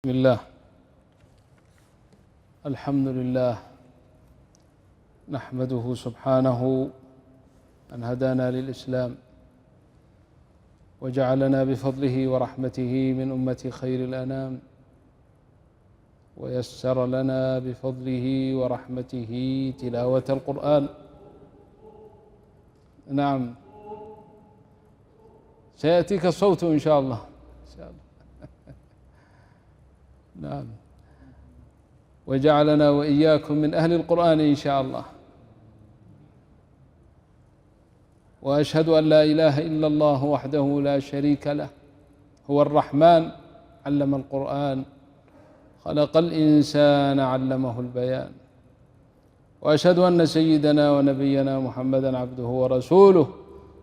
بسم الله، الحمد لله، نحمده سبحانه أن هدانا للإسلام وجعلنا بفضله ورحمته من أمة خير الأنام، ويسر لنا بفضله ورحمته تلاوة القرآن. نعم، سيأتيك الصوت إن شاء الله، إن شاء الله. نعم، وجعلنا وإياكم من أهل القرآن إن شاء الله. وأشهد أن لا إله إلا الله وحده لا شريك له، هو الرحمن علم القرآن، خلق الإنسان علمه البيان. وأشهد أن سيدنا ونبينا محمدا عبده ورسوله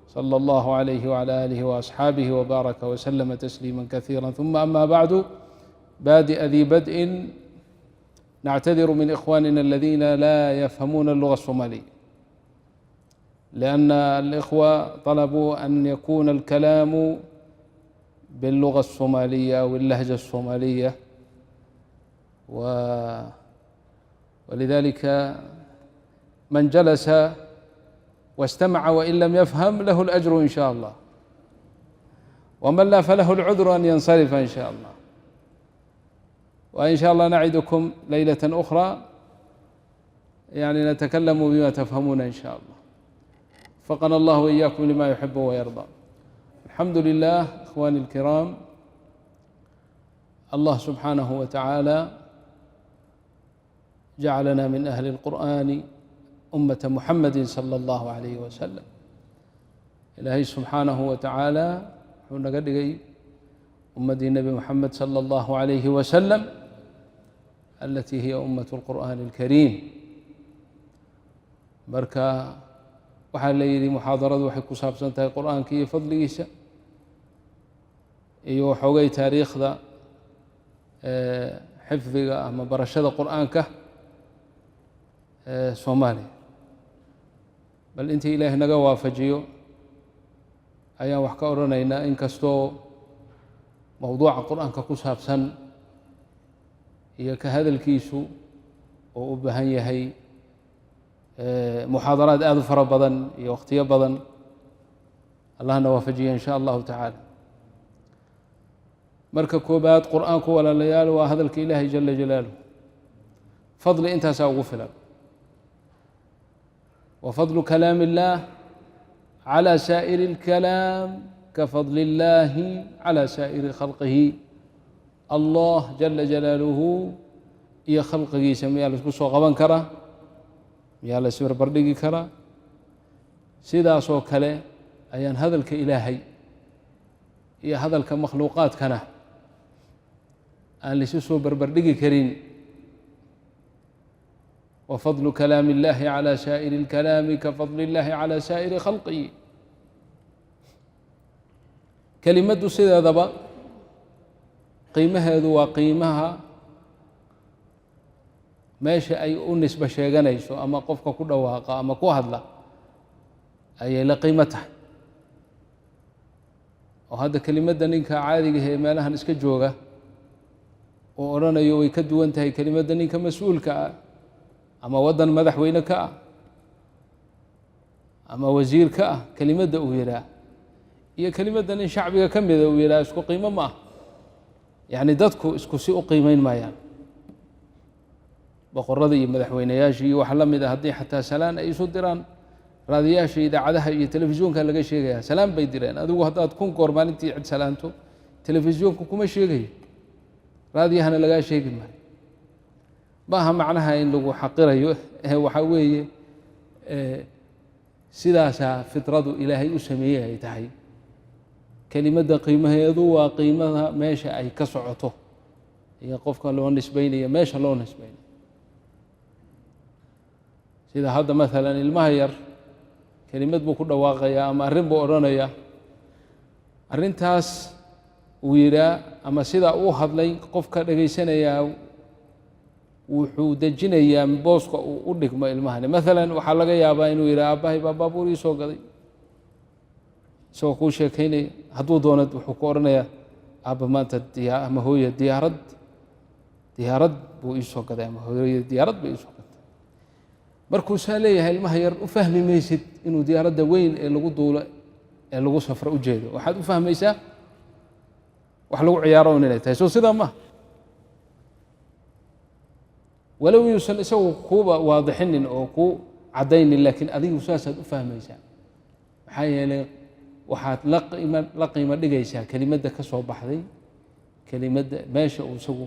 صلى الله عليه وعلى آله وأصحابه وبارك وسلم تسليما كثيرا. ثم أما بعد، بادئ ذي بدء، نعتذر من إخواننا الذين لا يفهمون اللغة الصومالية، لأن الإخوة طلبوا أن يكون الكلام باللغة الصومالية أو اللهجة الصومالية، ولذلك من جلس واستمع وإن لم يفهم له الأجر إن شاء الله، ومن لا فله العذر أن ينصرف إن شاء الله. وإن شاء الله نعدكم ليلة أخرى يعني نتكلم بما تفهمون إن شاء الله. وفقنا الله وإياكم لما يحب ويرضى. الحمد لله. إخواني الكرام، الله سبحانه وتعالى جعلنا من أهل القرآن، أمة محمد صلى الله عليه وسلم. Ilaahay subxaanahu wa tacaala wuxuu naga dhigay ummaddii Nebi Moxamed صلى الله عليه وسلم، التي هي أمة القرآن الكريم. Marka waxaa la yidhi muxaadaradu waxay ku saabsan tahay Qur'aanka iyo fadligiisa iyo waxoogay taariikhda xifdiga ama barashada Qur'aanka Soomaaliya. Bal intii Ilaahay naga waafajiyo ayaan wax ka odhanaynaa, inkastoo mowduuca Qur'aanka ku saabsan iyo ka hadalkiisu oo u baahan yahay muxaadaraad aad u fara badan iyo wakhtiyo badan. Allahna waafajiya in sha Allahu tacaala. Marka koobaad, Qur'aanku, walaalayaal, waa hadalka Ilaahay jala jalaaluh. Fadli intaasaa ugu filan. وفضل كلام الله على سائر الكلام كفضل الله على سائر خلقه. Allah jala jalaaluhu iyo khalqigiisa miyaa laisku soo qaban karaa? Miyaa la isbarbardhigi karaa? Sidaasoo kale ayaan hadalka Ilaahay iyo hadalka makhluuqaadkana aan laisu soo barbardhigi karin. وفضل كلام الله على سائر الكلام كفضل الله على سائر خلقه. Kelimaddu sideedaba qiimaheedu waa qiimaha meesha ay u nisbo sheeganayso ama qofka ku dhawaaqa ama ku hadla ayay la qiimo tahay. Oo hadda kelimadda ninka caadiga ee meelahan iska jooga oo odhanayo way ka duwan tahay kelimadda ninka mas-uulka ah ama waddan madaxweyne ka ah ama wasiir ka ah. Kelimadda uu yidhaah iyo kelimadda nin shacbiga ka mida uu yidhaah isku qiimo ma ah. Yacni dadku isku si u qiimeyn maayaan. Boqorada iyo madaxweyneyaasha iyo wax la mid a, haddii xataa salaan ay isu diraan, raadiyaasha, idaacadaha iyo telefisyoonka laga sheegaya salaan bay direen. Adigu haddaad 1000 goor maalintii cid salaanto, telefisyoonku kuma sheegayo, raadiyahana lagaa sheegi maayo. Maaha macnaha in lagu xaqirayo, waxaa weeye sidaasaa fitradu Ilaahay u sameeyey ay tahay. Kelimadda qiimaheedu waa qiimaha meesha ay ka socoto iyo qofka loo nisbeynayo, meesha loo nisbeynayo. Sida hadda maalan ilmaha yar kelimad buu ku dhawaaqayaa ama arrin buu odhanayaa. Arrintaas uu yidhaa ama sidaa uu hadlay, qofka dhegaysanayaa wuxuu dejinayaa booska uu u dhigmo ilmahani. Maalan waxaa laga yaabaa inuu yidhaha, "Aabbahay baa baabuur ii soo gaday," isagoo kuu sheekaynaya. Hadduu doono wuxuu ku odhanayaa, "Aabba maanta diya ama hooya diyaarad Diyaarad buu iisoo gaday ama hooyada diyaarad bay iisoo gatay. Markuu saa leeyahay ilmaha yar, u fahmi maysid inuu diyaaradda weyn ee lagu duulo ee lagu safro u jeedo. Waxaad u fahmaysaa wax lagu ciyaaro un inay tahay. Soo sidaa maha? Walow yuusan isagu kuuba waadixinin oo kuu caddaynin, laakiin adigu saasaad u fahmaysaa. Maxaa yeelay, waxaad la qiimo dhigaysaa kelimadda ka soo baxday, kelimadda meesha uu isagu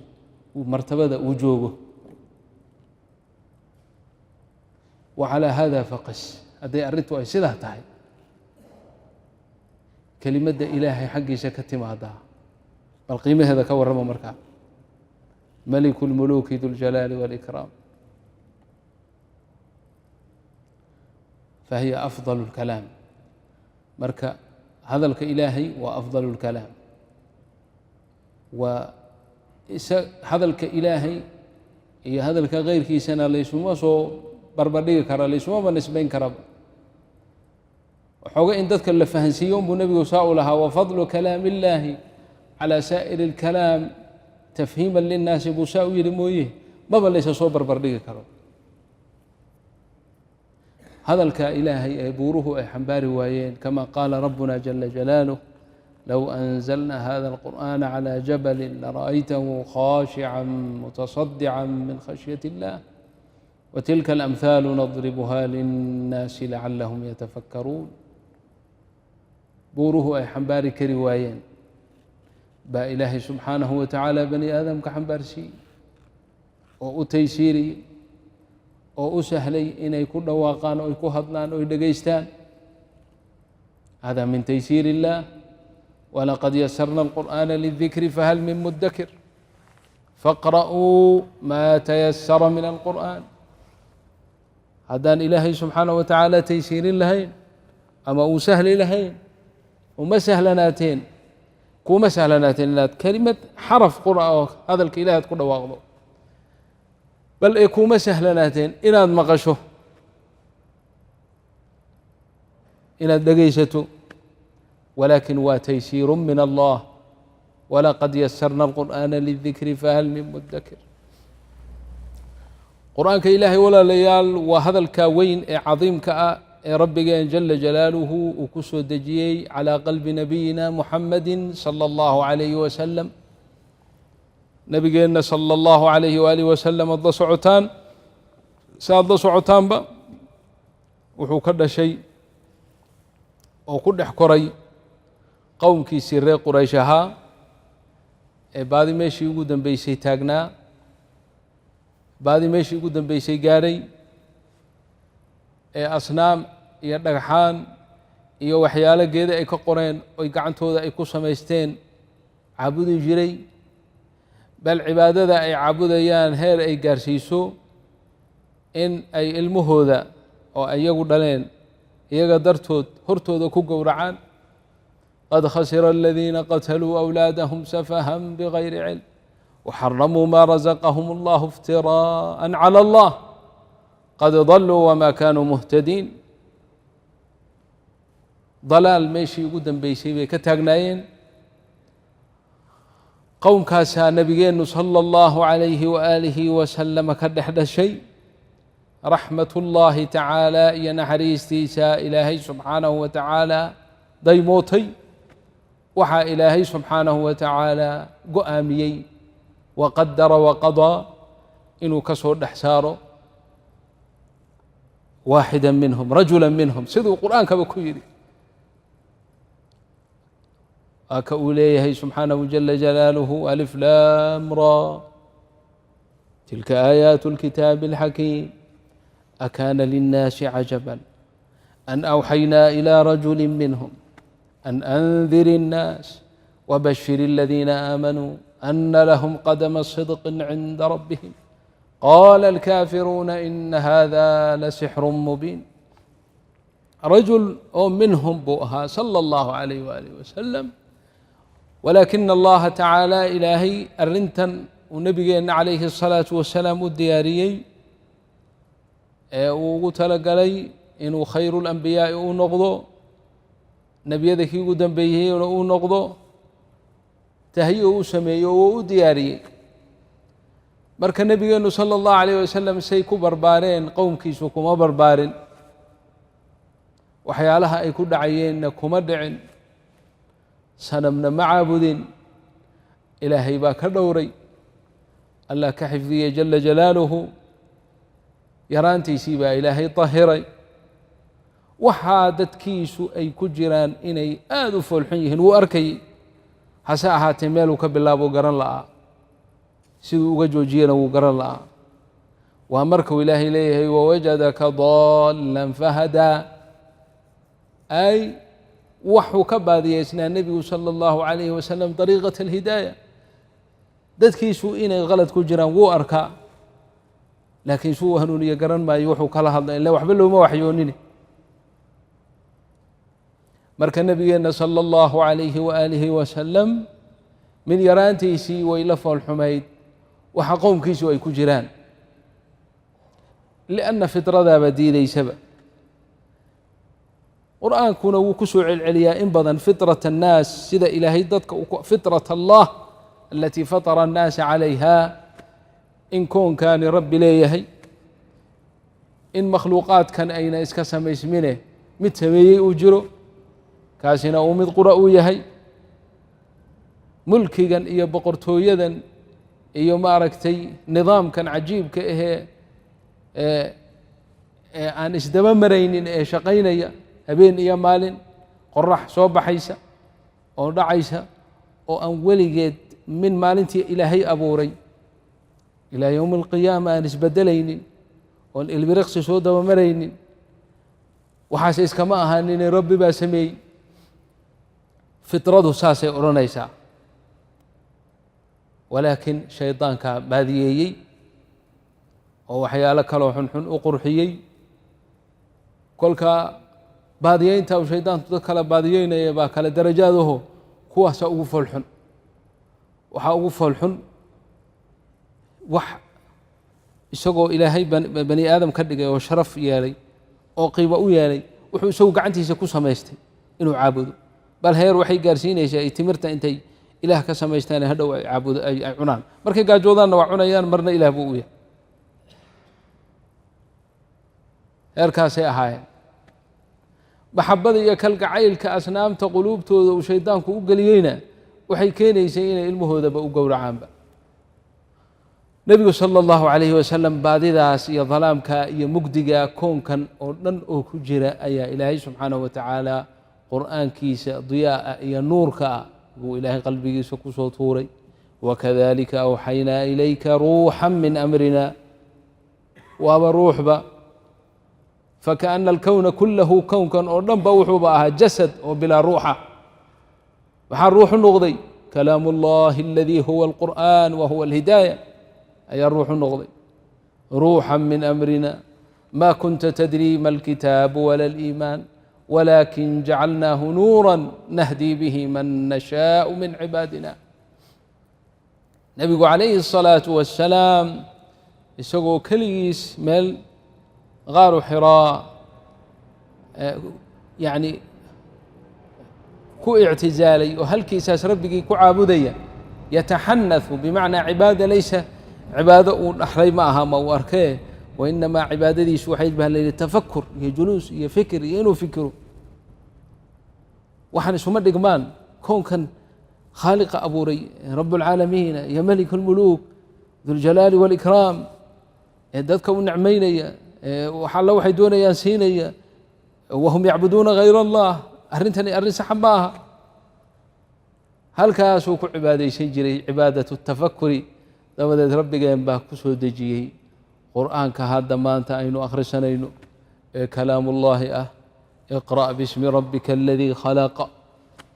martabada uu joogo. Wa calaa hada faqis. Hadday arrintu ay sidaa tahay, kelimadda Ilaahay xaggiisa ka timaadaa bal qiimaheeda ka warrama. Markaa maliku اlmuluuki du ljalaali wاlikraam, fahiya afضal اlkalaam. Marka hadalka Ilaahay waa afضal اlkalaam. Waa hadalka Ilaahay iyo hadalka keyrkiisana laysuma soo barbardhigi kara, laysumaba nisbayn karaba. Waxooga in dadka la fahansiiyo unbuu nebigu saa u lahaa wafadlu kalaam illaahi calى saa'ir اlkalaam tafhiima linnaasi buu saa u yihi mooye, maba laysa soo barbardhigi karo. Hadalka Ilaahay ee buuruhu ay xambaari waayeen, kama qaala rabbuna jala jalaaluh: low anzalna hada اlqur'ana calى jabali lara'aytahu khashica mutaصadica min khashyaة اllah watilka alamhaalu nadribuha linnaasi lacalahum yatafakkaruun. Buuruhu ay xambaari kari waayeen baa Ilaahay subxaanahu wa tacaala bani aadamka xambaarsiiyey oo u taysiiriyey oo u sahlay inay ku dhawaaqaan oy ku hadlaan oy dhegaystaan. Hada min taysiir illah. Walaqad yasarna alqur'aana lidikri fahal min mudakir. Faqra'uu maa tayasara min alqur'aan. Haddaan Ilaahay subxaanahu wa tacaala taysiirin lahayn ama uu sahli lahayn, uma sahlanaateen, kuma sahlanaateen inaad kelimad xaraf qura oo hadalka Ilahay ad ku dhawaaqdo, bal ee kuma sahlanaateen inaad maqasho, inaad dhegaysato. Walakin waa taysiiru min allah. Walaqad yasarna alqur'aana lidikri fahal min mudakir. Qur'aanka Ilaahay, walaalayaal, waa hadalka weyn ee cadiimka ah ee rabbigeen jala jalaaluhu uu ku soo dejiyey calىa qalbi nabiyina muxamadi salى اllahu عalayhi wasalam. Nabigeenna salى اllahu عalayhi waalihi wasalam, ad la socotaan, si aad la socotaanba, wuxuu ka dhashay oo ku dhex koray qowmkiisii reer Quraysh ahaa ee baadi meeshii ugu dambeysay taagnaa, baadi meeshii ugu dambeysay gaadhay, ee asnaam iyo dhagxaan iyo waxyaalo geeda ay ka qoreen oy gacantooda ay ku samaysteen caabudi jiray. Bal cibaadada ay caabudayaan heer ay gaarsiiso in ay ilmahooda oo iyagu dhaleen iyaga dartood hortooda ku gowracaan. Qad khasira aladiina qataluu awlaadahum safahan bigayri cilm waxaramuu ma razaqahum allahu iftiraءa calى allah qad daluu wma kanuu muhtadiin. Dalaal meeshii ugu dambeysay bay ka taagnaayeen. Qowmkaasaa nabigeennu sala allahu calayhi waaalihi wasalama ka dhex dhashay. Raxmat ullaahi tacaala iyo naxariistiisa Ilaahay subxaanahu wa tacaala daymootay. Waxaa Ilaahay subxaanahu wa tacaala go'aamiyey, waqadara waqadaa, inuu ka soo dhex saaro waaxida minhum, rajula minhum, siduu qur'aankaba ku yidhi. Waa ka uu leeyahay subxaanahu jala jalaaluhu: alif laam ra, tilka aayaat اlkitaabi اlxakiim, akaana linnaasi cajaba an awxaynaa ilى rajuli minhum an andir الnaas wbashir اladiina aamanuu ana lahm qadama sidqi cinda rabbihim, qala alkaafiruuna ina hada lasixru mubiin. Rajul oo minhum buu ahaa sala allahu calayh waalih wasalam. Walaakina allaha tacaala, Ilaahay arrintan uu nebigeenna calayhi الsalaatu wasalaam u diyaariyey ee uu ugu talagalay inuu khayru اlambiyaa'i uu noqdo, nebiyada kii ugu dambeeyeyna uu noqdo, tahyi u sameeyo oo u diyaariyey. Marka nabigeenu sala allahu alayh wasalam say ku barbaareen qowmkiisu kuma barbaarin, waxyaalaha ay ku dhacayeenna kuma dhicin, sanamna ma caabudin. Ilaahay baa ka dhowray, Allah ka xifdiyey jala jalaaluhu. Yaraantiisii baa Ilaahay tahiray. Waxaa dadkiisu ay ku jiraan inay aada u foolxun yihiin wuu arkayey, hase ahaatee meeluu ka bilaabo garan la'aa, siduu uga joojiyena wuu garan la'aa. Waa markuu Ilaahay leeyahay wawajadaka daalan fahadaa, ay waxuu ka baadiyeysnaa nebigu sala allahu calayhi wasalam dariiqata alhidaaya. Dadkiisu inay qalad ku jiraan wuu arkaa, laakiin suu hanuuniye garan maayo, wuxuu kala hadlay ila waxba looma waxyoonine. Marka nabigeenna sala allahu calayhi waaalihi wasalam min yaraantiisii way la foolxumayd waxa qowmkiisu ay ku jiraan, lianna fitradaaba diidaysaba. Qur'aankuna wuu ku soo celceliyaa in badan fitrat annaas, sida Ilaahay dadka fitrat allah alatii fatara annaasa calayha, in koonkaani Rabbi leeyahay, in makhluuqaadkan ayna iska samaysmine mid sameeyey uu jiro, kaasina uu mid qura uu yahay. Mulkigan iyo boqortooyadan iyo maaragtay nidaamkan cajiibka ahee ee aan isdaba maraynin ee shaqaynaya habeen iyo maalin, qorax soo baxaysa oo dhacaysa oo aan weligeed min maalintii Ilaahay abuuray ilaa yowmi alqiyaama aan isbedelaynin oon ilbiriqsi soo daba maraynin, waxaase iskama ahaanine Rabbi baa sameeyey. Fitradu saasay odhanaysaa, walaakiin shaydaankaa baadiyeeyey oo waxyaalo kaloo xunxun u qurxiyey. Kolka baadiyeynta uu shaydaanku dad kala baadiyeynaya baa kale darajaadaho, kuwaasaa ugu foolxun. Waxaa ugu foolxun wax isagoo Ilaahay bani aadam ka dhigay oo sharaf yeelay oo qiimo u yeelay, wuxuu isagu gacantiisa ku samaystay inuu caabudo. Bal heer waxay gaarsiinaysaa ay timirta intay Ilaah ka samaystaan hadhow ay caabudo, ay cunaan. Markay gaajoodaanna waa cunayaan, marna Ilaah buu u yahay. Heerkaasay ahaayeen. Maxabada iyo kalgacaylka asnaamta quluubtooda uu shaydaanku u geliyeyna waxay keenaysay inay ilmahoodaba u gowracaanba. Nebigu sala allahu calayhi wasalam baadidaas iyo dalaamka iyo mugdiga koonkan oo dhan oo ku jira ayaa Ilaahay subxaanahu wa tacaala qur'aankiisa diyaa'a iyo nuurka ah buu Ilaahay qalbigiisa ku soo tuuray. Wakadalika awxaynaa ilayka ruuxan min amrina, waaba ruuxba. Fakaأna alkowna kulahu, kownkan oo dhan ba wuxuuba ahaa jasad oo bilaa ruuxa. Maxaa ruuxu noqday? Kalaamu اllahi aladii huwa alqur'an wa huwa alhidaaya ayaa ruuxu noqday. Ruuxa min amrina, ma kunta tadri ma alkitaabu wala aliimaan, walakin jacalnaahu nuura nahdii bihi man nashaau min cibaadina. Nebigu calayhi الsalaatu wassalaam isagoo keligiis meel gaaru Xiraa yacni ku ictizaalay oo halkiisaas Rabbigii ku caabudaya, yataxanathu, bimacnaa cibaada, laysa cibaado uu dhaxlay ma aha, ma uu arkee, wainamaa cibaadadiisu waxay baa layidhi tafakur iyo juluus iyo fikir iyo inuu fikiro. Waxaan isuma dhigmaan koonkan khaaliqa abuuray, Rabb اlcaalamiina iyo Malik اlmuluuk duljalaali wاlikraam, ee dadka u nicmaynaya, wax alla waxay doonayaan siinaya, wahum yacbuduuna gayr allah. Arrintani arrin saxa ma aha. Halkaasuu ku cibaadaysan jiray cibaadat الtafakuri. Dabadeed Rabbigeen baa ku soo dejiyey qur'aanka hadda maanta aynu akhrisanayno ee kalaamullaahi ah. Iqra' bismi rabbika aladii khalaqa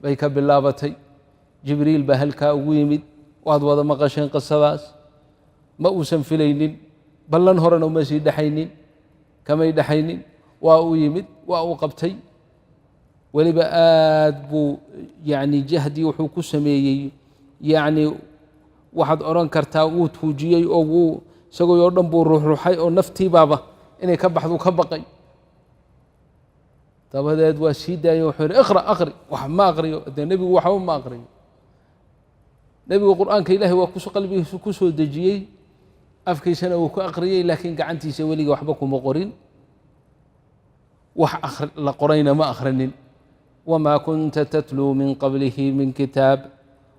bay ka bilaabatay. Jibriil baa halkaa ugu yimid, waad wada maqasheen qisadaas. Ma uusan filaynin, ballan horena uma sii dhexaynin, kamay dhexaynin. Waa uu yimid, waa uu qabtay, weliba aad buu yacni jahdi wuxuu ku sameeyey, yacni waxaad odhan kartaa wuu tuujiyey oo wuu isagoo oo dhan buu ruxruxay oo naftiibaaba inay ka baxdu ka baqay. Dabadeed waa sii daayey, wuxuu yihi iqra, aqri. Wax ma aqriyo dee nebigu, waxba ma aqriyo nebigu. Qur'aanka Ilahay waa qalbigiisu ku soo dejiyey. Afkiisana uu ku aqriyey, laakiin gacantiisa weliga waxba kuma qorin, wax la qorayna ma akhrinin. Wma kunta tatluu min qablihi min kitaab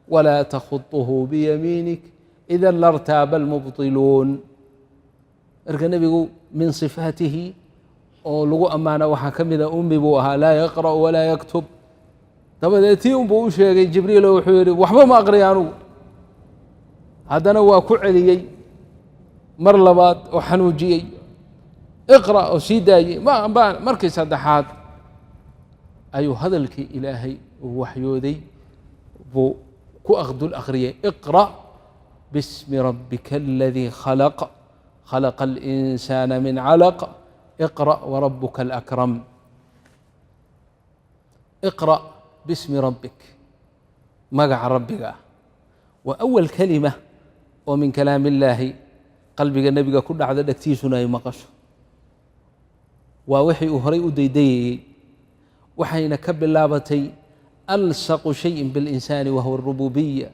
walaa takhuطuhu biyamiinik ida lartaaba almubطiluun. Marka nebigu min sifaatihi oo lagu ammaana waxaa ka mida ummi buu ahaa, laa yaqra'u walaa yaktub. Dabadeed tii unbuu u sheegay Jibriilo, wuxuu yidhi: "Waxba ma aqriya anugu." Haddana waa ku celiyey mar labaad oo xanuujiyey, iqra' oo sii daayey. Markii saddexaad ayuu hadalkii Ilaahay uu waxyooday buu ku dul akhriyey: "Iqra' bismi rabbika aladii khalaq, khalaqa alinsaana min calaq, iqra' warabuka alakram." Iqra' bismi rabbik, magaca rabbiga ah, waa awal kelima oo min kalaam illaahi qalbiga nebiga ku dhacda, dhegtiisuna ay maqasho. Waa wixii uu horay u daydayayey, waxayna ka bilaabatay alsaqu shayin biاlinsaani, wahuwa arububiya.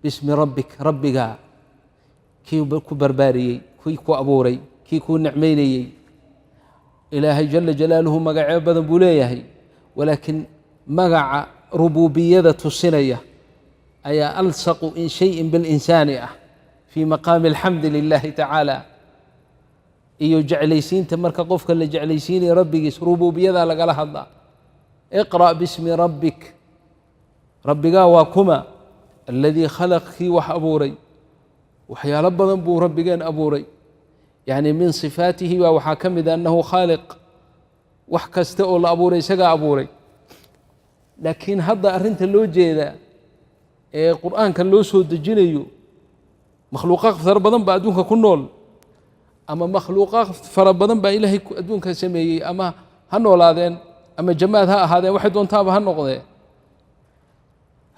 Bismi rabbik, rabbigaa kii ku barbaariyey, kii ku abuuray, kii kuu nicmaynayey. Ilaahay jala jalaaluhu magacyo badan buu leeyahay, walaakiin magaca rububiyada tusinaya ayaa alsaqu shayin biاlinsaani ah fii maqaami alxamdi lilahi tacaala iyo jeclaysiinta. Marka qofka la jeclaysiinaya rabbigiis, rububiyadaa lagala hadlaa. Iqra' bismi rabbik, rabbigaa waa kuma? Aladii khalaq, kii wax abuuray. Waxyaalo badan buu rabbigeen abuuray, yacni min sifaatihi baa waxaa ka mid a annahu khaaliq. Wax kasta oo la abuuray isagaa abuuray, laakiin hadda arrinta loo jeedaa ee Qur'aanka loo soo dejinayo, makhluuqaad fara badan baa adduunka ku nool, ama makhluuqaad fara badan baa Ilaahay adduunka sameeyey, ama ha noolaadeen ama jamaad ha ahaadeen, waxay doontaaba ha noqdee.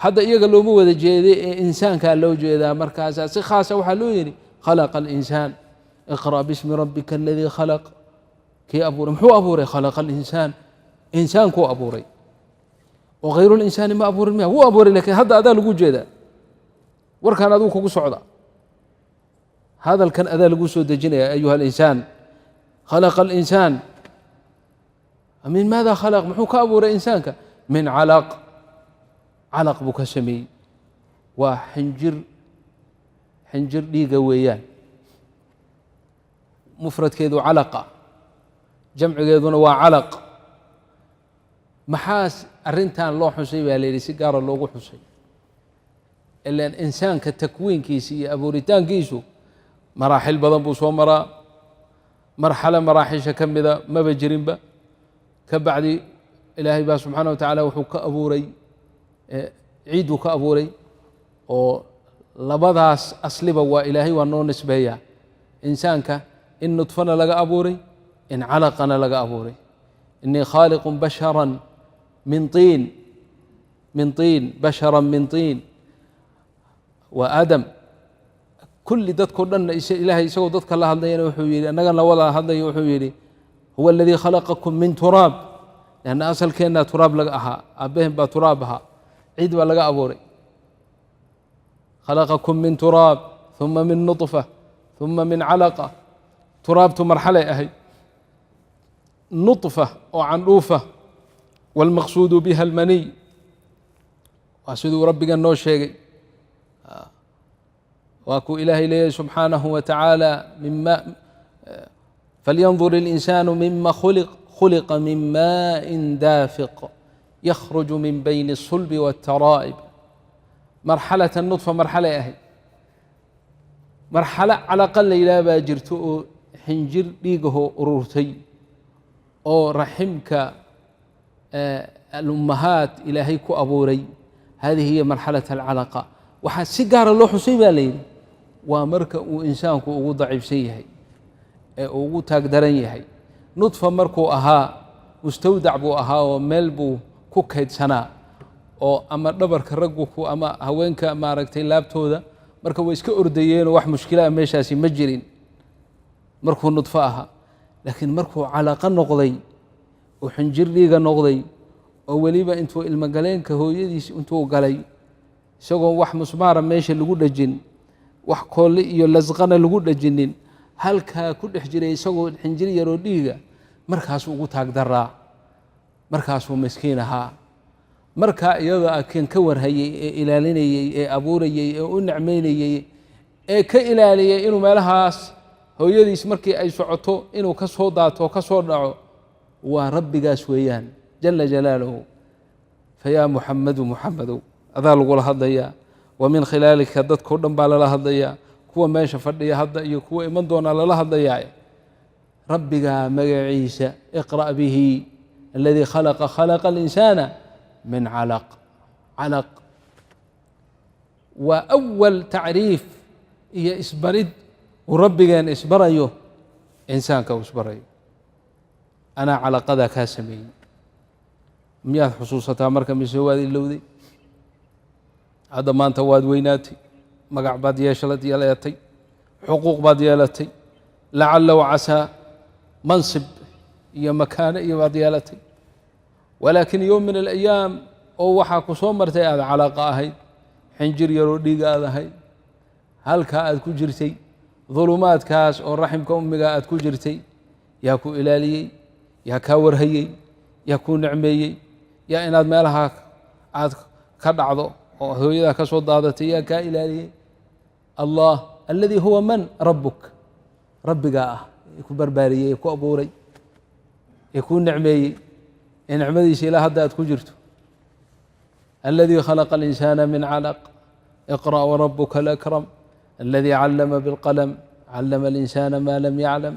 Hadda iyaga looma wada jeeday ee insaankaa loo jeedaa. Markaasaa si khaasa waxaa loo yidhi khalaqa alinsaan. Iqra' bismi rabbika aladii khalaq, kii abuuray. Muxuu abuuray? Khalaqa alinsaan, insaankuu abuuray. Oo hayru linsaani ma abuurin miya? Wuu abuuray, lakiin hadda adaa lagu jeedaa, warkaan aduu kugu socda, hadalkan adaa lagu soo dejinaya, ayuha alinsaan. Khalaqa alinsaan min maada khalaq? Muxuu ka abuuray insaanka? Min calaq, calaq buu ka sameeyey. Waa xinjir, xinjir dhiiga weeyaan. Mufradkeedu calaqa, jamcigeeduna waa calaq. Maxaas arrintan loo xusay baa la yidhi, si gaara loogu xusay? Ilaan insaanka takwiinkiisa iyo abuuritaankiisu maraaxil badan buu soo maraa. Marxalo maraaxisha ka mida maba jirinba. Ka bacdi Ilaahay baa subxaana wa tacaala wuxuu ka abuuray ciidduu ka abuuray, oo labadaas asliba waa Ilaahay waa noo nisbeeyaa insaanka, in nudfana laga abuuray, in calaqana laga abuuray. Inii khaaliqun bashara min tiin, min tiin, bashara min tiin, waa Aadam. Kulli dadkao dhanna Ilaahay isagoo dadka la hadlayana wuxuu yidhi, annagana wada hadlaya, wuxuu yidhi: "Huwa aladii khalaqakum min turaab", lanna asalkeennaa turaab laga ahaa, aabbaheen baa turaab ahaa, ciid baa laga abuuray. Khalaqakum min turaab, ثuma min nuطfa, ثuma min calaqa. Turaabtu marxalay ahayd, nuطfa oo candhuufa, wاlmaqsuudu biha almaniy, waa siduu rabbiga noo sheegay. Waa kuu Ilaahay leeyahay subxaanahu wa tacaala: mima falyandur اlinsaanu mima khuliq, khuliqa min maءin daafiq yakhruju min bayni الsulbi wاltaraa'ib. Marxalaة nudfa marxalay ahayd, marxalo calaqa la yidhaah baa jirto oo xinjir dhiigahoo ururtay oo raximka alummahaat Ilaahay ku abuuray. Hadihi hiya marxalaة alcalaqa. Waxaa si gaara loo xusay baa la yidhi waa marka uu insaanku ugu daciifsan yahay ee uu ugu taag daran yahay. Nudfa markuu ahaa mustawdac buu ahaa, oo meel buu ku kaydsanaa, oo ama dhabarka raggu ku ama haweenka maaragtay laabtooda. Marka way iska ordayeenoo wax mushkilaa meeshaasi ma jirin markuu nudfo ahaa. Laakiin markuu calaqa noqday oo xinjir dhiiga noqday, oo weliba intuu ilmogaleenka hooyadiis intuu galay isagoo wax musmaara meesha lagu dhejin. Wax koolli iyo lasqana lagu dhajinin, halkaa ku dhex jiray isagoo xinjir yaroo dhiiga. Markaasuu ugu taag daraa, markaasuu miskiin ahaa. Markaa iyada ah kan ka warhayey ee ilaalinayey ee abuurayey ee u nicmaynayey ee ka ilaaliyey inuu meelahaas hooyadiis markii ay socoto inuu ka soo daato, ka soo dhaco, waa Rabbigaas weeyaan jala jalaaluhu. Fayaa Muxamadu, Muxamedow, adaa lagula hadlayaa, wa min khilaalika dadkao dhan baa lala hadlayaa, kuwa meesha fadhiya hadda iyo kuwa iman doonaa lala hadlayaa. Rabbigaa magaciisa iqra' bihi aladii khalaqa, khalaqa alinsaana min calaq. Calaq waa awal tacriif iyo isbarid uu Rabbigeen isbarayo, insaanka uu isbarayo. Anaa calaqadaa kaa sameeyey, miyaad xusuusataa marka mise waad ilowday? Hadda maanta waad weynaatay, magac baad yeeshalad yeelatay, xuquuq baad yeelatay, lacala wacasaa mansib iyo makaano iyo baad yeelatay. Walaakin yowm min alayaam oo waxaa ku soo martay aada calaaqa ahayd, xinjir yaroo dhiiga aad ahayd, halkaa aad ku jirtay, dulumaadkaas oo raximka ummiga aad ku jirtay, yaa ku ilaaliyey? Yaa kaa warhayey? Yaa kuu nicmeeyey? Yaa inaad meelaha aad ka dhacdo oo hooyadaa ka soo daadatay yaa kaa ilaaliyey? Allah aladii huwa man rabbuk, Rabbigaa ah ee ku barbaariyey, ee ku abuuray, ee kuu nicmeeyey, ee nicmadiisa ilaa hadda aad ku jirto. Aladii khalaqa alinsaana min calaq. Iqra' warabuka alakram aladii callama bilqalam, callama alinsaana maa lam yaclam.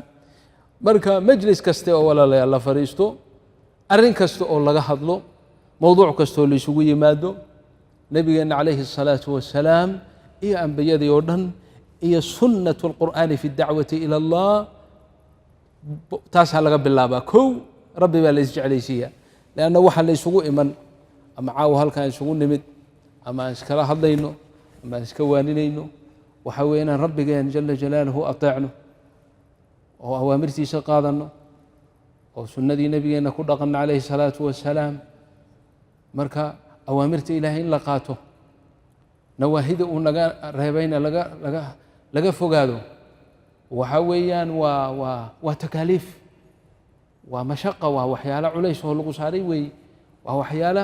Marka majlis kaste oo, walaalayaal, la fadhiisto, arrin kasta oo laga hadlo, mowduuc kastaoo la isugu yimaado, Nebigeenna calayhi الsalaatu wasalaam iyo ambiyadii oo dhan iyo sunnat اlqur'aani fi اdacwati ila Allah, taasaa laga bilaabaa. Kow, Rabbi baa la isjeclaysiiyaa, leanna waxa la isugu iman ama caawa halkaan isugu nimid ama aan iskala hadlayno ama aan iska waaninayno waxaa weeye inaan Rabbigeen jala jalaaluhu ateecno oo awaamirtiisa qaadanno oo sunnadii Nebigeenna ku dhaqanno calayhi الsalaatu wasalaam. Marka awaamirta Ilaahay in la qaato, nawaahida uu naga reebayna laga fogaado, waxa weeyaan waa takaaliif, waa mashaqa, waa waxyaalo culays oo lagu saaray weeye, waa waxyaalo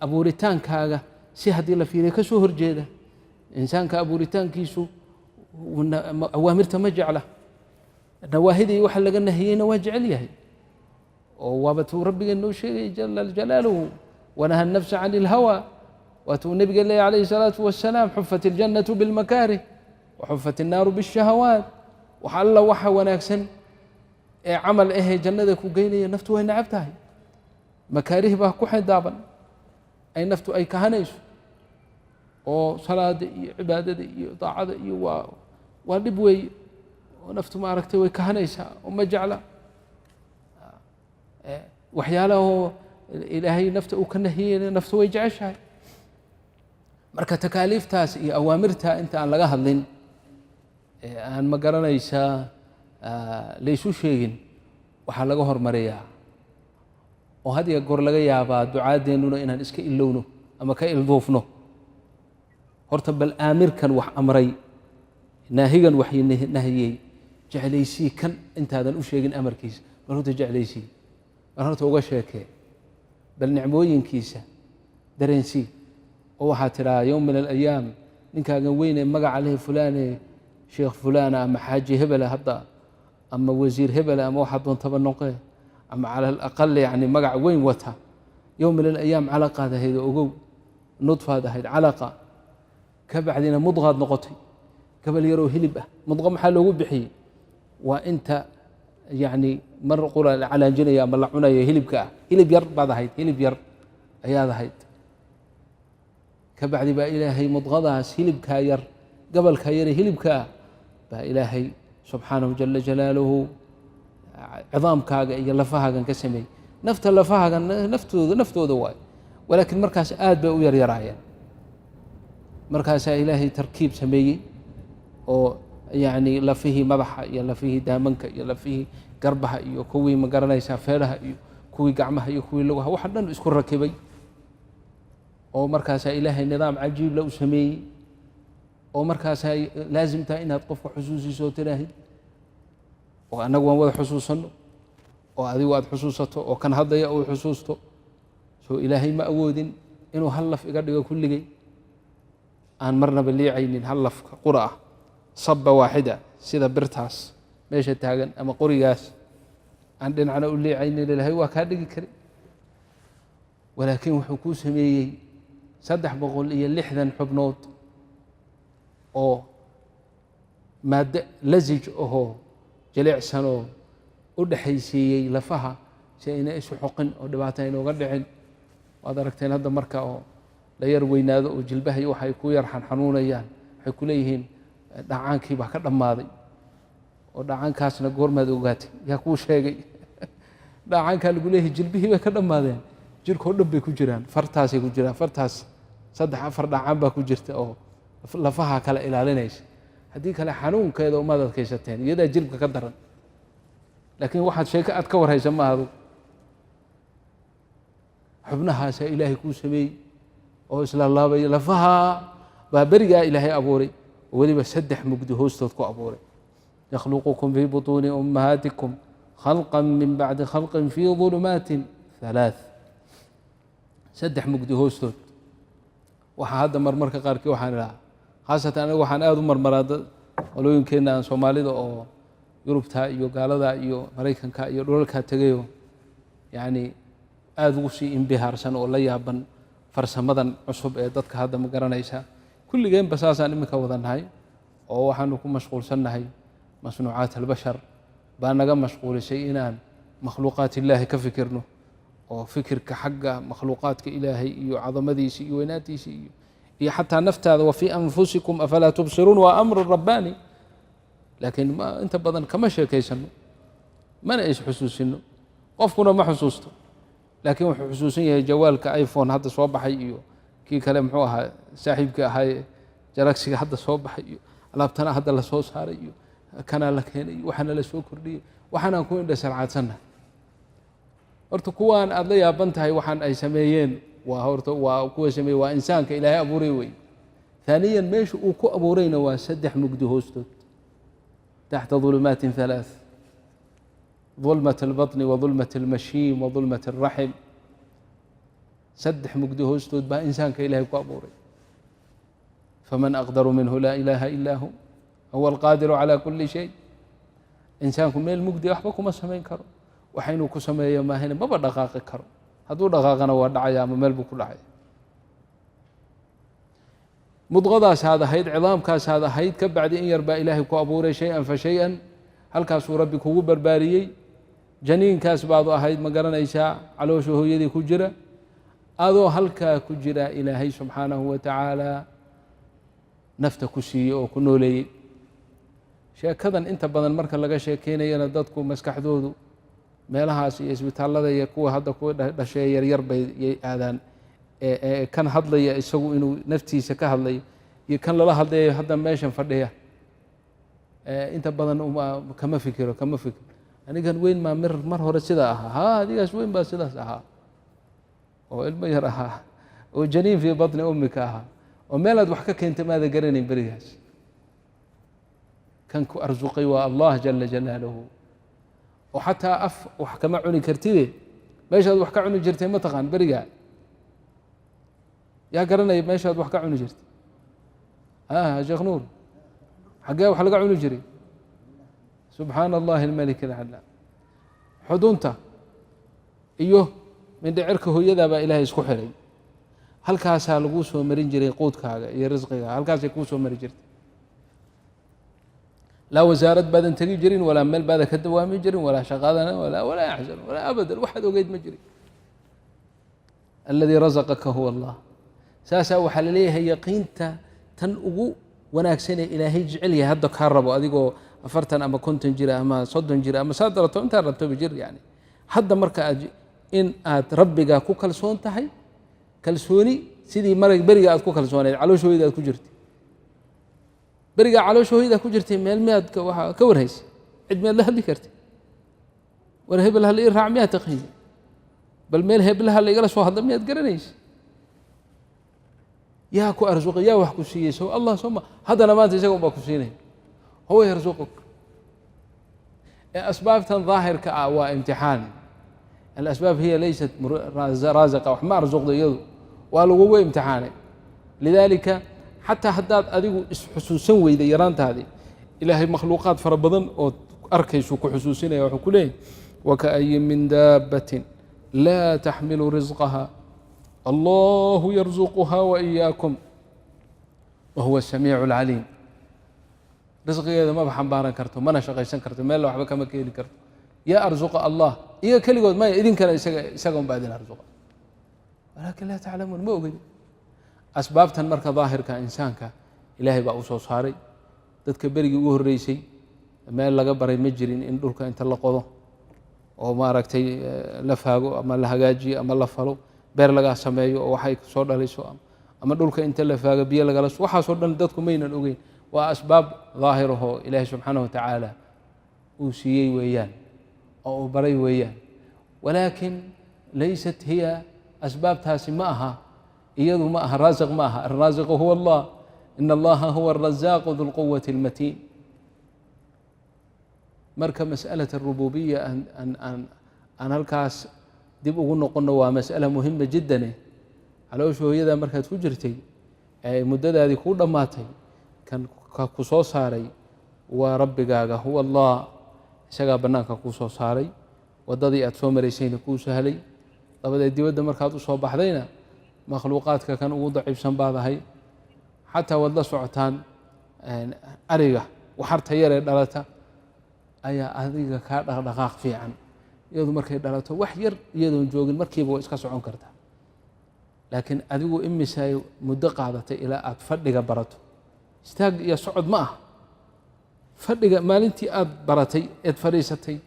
abuuritaankaaga si haddii la fiiriyo ka soo horjeeda. Insaanka abuuritaankiisu awaamirta ma jecla, nawaahidii waxa laga nahiyeyna waa jecel yahay, oo waaba tuu Rabbigeen noo sheegay jala jalaaluhu: wanaha الnafsa can اlhawa. Waatuu nebiga leeyahy calayhi الsalaatu wasalaam: xufat اljannatu bilmakaarih waxufat الnaaru biالshahawaat. Wax alla waxa wanaagsan ee camal ahee jannada ku geynaya naftu way nacab tahay, makaarih baa ku xaydaaban ay naftu ay kahanayso, oo salaada iyo cibaadada iyo daacada iyo waa dhib weeye, oo naftu ma aragtay way kahanaysaa oo ma jecla. Waxyaalahoo Ilaahay nafta uu ka nahiyeyna naftu way jeceshahay. Marka takaaliiftaas iyo awaamirta inta aan laga hadlin aan ma garanaysaa laysu sheegin, waxaa laga hormariyaa oo had iyo goor laga yaabaa ducaadeennuna inaan iska ilowno ama ka ilduufno. Horta bal aamirkan wax amray, naahigan wax nahiyey, jeclaysii kan intaadan u sheegin amarkiisa. Bal horta jeclaysii, bal horta uga sheekee, bal nicmooyinkiisa dareensii, oo waxaa tidhaha yowm min alayaam ninkaagan weyn ee magaca leh, fulaane, sheekh fulaana ama xaaji hebela hadda ama wasiir hebela ama waxaa doontaba noqee, ama cala alaqal yani magac weyn wata, yowm min alayaam calaqaad ahayd oo ogow, nudfaad ahayd calaqa, ka bacdina mudqaad noqotay, gabal yaroo hilib ah. Mudqo maxaa loogu bixiyey? Waa inta yani mar qura la calaanjinaya ama la cunaya hilibka ah. Hilib yar baad ahayd, hilib yar ayaad ahayd. Ka bacdi baa Ilaahay mudqadaas hilibkaa yar, gabalkaa yare hilibka ah, baa Ilaahay subxaanahu jala jalaaluhu cidaamkaaga iyo lafahaagan ka sameeyey. Nafta lafahaagan naftooda waayo, walaakiin markaas aad bay u yaryaraayeen. Markaasaa Ilaahay tarkiib sameeyey oo yacni lafihii madaxa iyo lafihii daamanka iyo lafihii garbaha iyo kuwii ma garanaysaa feedhaha iyo kuwii gacmaha iyo kuwii lugaha, waxa dhan isku rakibay, oo markaasaa Ilaahay nidaam cajiibla u sameeyey. Oo markaasay laazim tahay inaad qofka xusuusiso oo tiraahid, oo annagu waan wada xusuusanno, oo adigu aad xusuusato, oo kan hadlaya uu xusuusto. Soo Ilaahay ma awoodin inuu hal laf iga dhigo kulligay, aan marnaba liicaynin, hal lafka qura ah, saba waaxida, sida birtaas meesha taagan ama qorigaas aan dhinacna u liicaynin? Ilaahay waa kaa dhigi kari, walaakiin wuxuu kuu sameeyey 360 xubnood oo maaddo lasij ahoo jilicsanoo u dhexaysiiyey lafaha si ayna isu xoqin oo dhibaata aynooga dhicin. Waad aragteen hadda marka oo la yar weynaado oo jilbaha iyo waxay ku yar xanxanuunayaan, waxay ku leeyihiin dhacaankii baa ka dhammaaday. Oo dhacaankaasna goormaad ogaatay? Yaa kuu sheegay dhacaankaa lagu leeyahay? Jilbihii bay ka dhammaadeen? Jirkoo dhan bay ku jiraan, fartaasay ku jiraan. Fartaas saddex afar dhacaan baa ku jirta oo lafaha kala ilaalinaysa. Haddii kale xanuunkeeda umaad adkaysateen, iyadaa jilbka ka daran. Laakiin waxaad sheeko aad ka warhaysa ma ahadu. Xubnahaasaa Ilaahay kuu sameeyey oo islaalaabaya. Lafaha baa berigaa Ilaahay abuuray, oo weliba saddex mugdi hoostood ku abuuray. Yakhluqukum fii butuuni ummahaatikum khalqa min bacdi khalqin fii ظulumaatin halaaث, saddex mugdi hoostood. Waxaa hadda marmarka qaarkii waxaan idhahaa, khaasatan aniga waxaan aada u marmaraa qolooyinkeenna aan Soomaalida oo Yurubta iyo gaalada iyo Maraykanka iyo dhulalkaa tegayo, yacni aada ugu sii imbihaarsan oo la yaaban farsamadan cusub ee dadka hadda, ma garanaysa. Kulligeenba saasaan iminka wada nahay, oo waxaanu ku mashquulsannahay masnuucaat albashar baa naga mashquulisay inaan makhluuqaat Illaahi ka fikirno, oo fikirka xagga makhluuqaadka Ilaahay iyo cadamadiisa iyo weynaantiisa iyo xataa naftaada. Wa fii anfusikum afalaa tubsiruun, waa amru rabbaani. Laakiin ma inta badan kama sheekaysano, mana is xusuusino, qofkuna ma xusuusto. Laakiin wuxuu xusuusan yahay jawaalka iPhone hadda soo baxay iyo kii kale, muxuu ahaa, saaxiibkii ahaa, Galaxyga hadda soo baxay, iyo alaabtana hadda la soo saaray, iyo kanaa la keenay, iyo waxaana la soo kordhiyey. Waxaanaan ku indha sarcaadsannahay horta kuwaan aada la yaaban tahay waxaan ay sameeyeen, waa horta waa kuwa sameeyey, waa insaanka Ilaahay abuuray wey. ثaaniyan, meesha uu ku abuurayna waa saddex mugdi hoostood, taxta ظulumaatin ثalaaث: ظulmaة الbaطni وظulmaة الmashiim وظulmaة الraxim. Saddex mugdi hoostood baa insaanka Ilahay ku abuuray. Faman aqdaru minhu? Laa ilaaha ilaa hu, huwa alqaadiru calى kuli shay. Insaanku meel mugdi waxba kuma samayn karo. Waxa inuu ku sameeyo maahane maba dhaqaaqi karo. Hadduu dhaqaaqana waa dhacaya ama meel buu ku dhacaya. Mudqadaasaad ahayd, cidaamkaasaad ahayd, ka bacdi in yar baa Ilaahay ku abuuray, shay-an fa shay-an. Halkaasuu Rabbi kugu barbaariyey. Janiinkaas baadu ahayd, ma garanaysaa, caloosha hooyadii ku jira. Adoo halkaa ku jira Ilaahay subxaanahu wa tacaala nafta ku siiyey oo ku nooleeyey. Sheekadan inta badan marka laga sheekeynayana dadku maskaxdoodu meelahaas iyo isbitaallada iyo kuwa hadda kuwa dhashee yaryar bay yay aadaan. Kan hadlaya isagu inuu naftiisa ka hadlayo iyo kan lala hadlayo hadda meeshan fadhiya inta badan kama fikiro, kama fikiro. Anigan weyn maa mar hore sidaa ahaa? Ha, adigaas weyn baa sidaas ahaa oo ilmo yar ahaa oo janiin fii baطni ummika ahaa, oo meelaad wax ka keenta maada garanayn berigaas. Kan ku arsuqay waa Allah jala jalaaluhu. Oo xataa af wax kama cuni kartide, meeshaad wax ka cuni jirtay ma taqaan berigaa? Yaa garanaya meeshaad wax ka cuni jirtay? Sheekh Nuur, xaggee wax laga cuni jiray? Subxaana Allahi almalik alcalaam. Xudunta iyo mindhicirka hooyadaa baa Ilaahay isku xiray. Halkaasaa laguu soo marin jiray quudkaaga iyo risqiga, halkaasay kuu soo mari jirtay. Laa wasaarad baadan tegi jirin, walaa meel baadan ka dawaami jirin, walaa shaqadana, walaa yaxzan, walaa abadan. Waxaad ogeyd ma jirin. Aladii razaqaka huwa Allah. Saasaa waxaa laleeyahay yaqiinta tan ugu wanaagsanee Ilaahay jecel yahay hadda kaa rabo, adigoo 40 ama 50 jira ama 30 jira ama saad rabto intaad rabtoba jir, yani hadda marka aad in aad Rabbiga ku kalsoon tahay, kalsooni sidii mar beriga aad ku kalsooneyd caloosha hooyada aad ku jirtay. Berigaa caloosha hooyada ku jirtay meel miyaad waa ka warhaysay? Cid miyaad la hadli kartay? War hebel hala ii raac miyaad taqiini? Bal meel heblaha la igala soo hadla miyaad garanaysa? Yaa ku arsuqay? Yaa wax ku siiyey? So Allah soo ma? Haddana maanta isaga un baa ku siinaya. Huwa yarsuquk. Ee asbaabtan daahirka ah waa imtixaan. Alasbaab hiya laysat raasiqa, wax ma arsuqdo iyadu, waa lagugu imtixaanay. Lidaalika xataa haddaad adigu isxusuusan weyday yaraantaadii, Ilaahay makhluuqaad fara badan ood arkaysuu ku xusuusinaya. Wuxuu ku leeyahy: وكأي من دابة لا تحمل رزقها الله يرزقها وإياكم وهو السميع العليم. Risqigeeda maba xambaaran karto, mana shaqaysan karto, meella waxba kama keeni karto. Yaa arsuqa? Allah. Iyaga keligood maya, idinkana isaga un baa idin arsuqa, ولكن لا تعلمون, ma ogedi. Asbaabtan marka daahirka insaanka Ilaahay baa u soo saaray. Dadka berigii ugu horreysay meel laga baray ma jirin in dhulka inta la qodo oo maaragtay la faago ama la hagaajiyo ama la falo, beer laga sameeyo oo waxay soo dhalayso, ama dhulka inta la faago biyo lagala. Waxaasoo dhan dadku maynan ogeyn. Waa asbaab daahirahoo Ilaahay subxaanahu watacaala uu siiyey weeyaan oo uu baray weeyaan. ولكن ليست هي, asbaabtaasi ma aha, iyadu ma aha raasiq, ma aha. الرازق هو الله. إن الله هو الرزاق ذو القوة المتين. Marka masألة الربوبية aan halkaas dib ugu noqono, waa masألة مهمة جدا. Caloosha hooyada markaad ku jirtay ee muddadaadii kuu dhammaatay, kan ku soo saaray waa Rabbigaaga, huwa Allah. Isagaa bannaanka kuu soo saaray, waddadii aad soo maraysayna kuu sahlay. Dabadeed dibadda markaad u soo baxdayna, makhluuqaadka kan ugu daciifsan baad ahay. Xataa waad la socotaan, ariga waxarta yaree dhalata ayaa adiga kaa dhaqdhaqaaq fiican. Iyadu markay dhalato, wax yar iyadoon joogin markiiba waa iska socon kartaa, laakiin adigu imisay muddo qaadatay ilaa aad fadhiga barato? Istaag iyo socod ma aha, fadhiga. Maalintii aad baratay eed fadhiisatay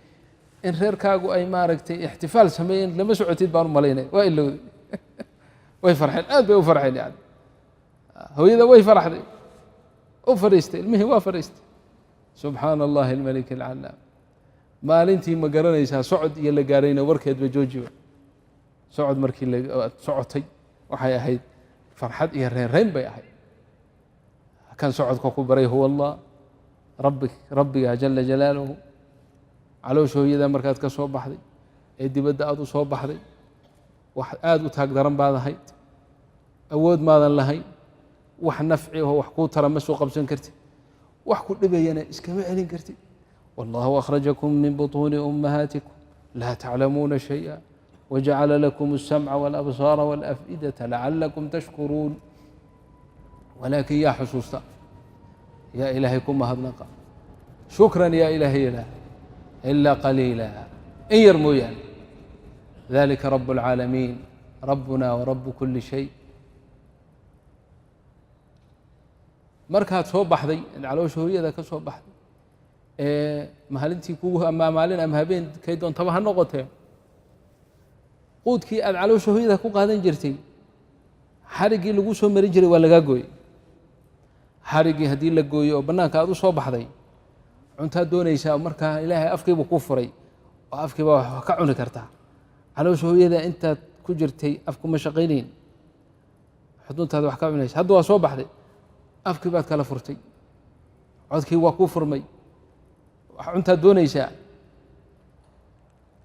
in reerkaagu ay maaragtay ixtifaal sameeyeen, lama socotid baan u malaynaya. Waa ilowday. Way farxeen, aad bay u farxeen. Yani hooyada way faraxday, u fadhiistay ilmihii, waa fadhiistay. سبحان الله الملك العلام. Maalintii ma garanaysaa socod iyo la gaarayna warkeedba joojiba. Socod markii aad socotay, waxay ahayd farxad iyo reynreyn bay ahayd. Kan socodka ku baray huwa Allah, rabbi, Rabbiga جل جلاله. Caloosha hooyada markaad ka soo baxday ee dibadda aad u soo baxday, wax aada u taag daran baad ahayd, awood maadan lahayn, wax nafci oo wax kuu tara ma soo qabsan kartid, wax ku dhibayana iskama celin kartid. والله أخرجكم من بطون أمهاتكم لا تعلمون شيئا وجعل لكم السمع والأبصار والأفئدة لعلكم تشكرون. Walaakin yaa xusuusta? Yaa Ilaahay ku mahadnaqa? شكرا yaa Ilaahay ilaah? إلا قليلا, in yar mooyaane. ذلك رب العالمين، ربنا ورب كل شيء. Markaad soo baxday, caloosha hooyada ka soo baxday, ee maalintii kugu ama maalin ama habeen kay doontaba ha noqotee, quudkii aad caloosha hooyada ku qaadan jirtay, xariggii lagu soo marin jiray waa lagaa gooyey. Xariggii haddii la gooyo oo bannaanka aad u soo baxday, cuntaad doonaysaa. Markaa Ilaahay afkiibu kuu furay oo afkiiba wax ka cuni kartaa. Caloosha hooyada intaad ku jirtay afkuma shaqaynayn, xuduntaad wax ka cunaysa. Hadda waa soo baxday, afkii baad kala furtay, codkii waa kuu furmay, wax cuntaad doonaysaa.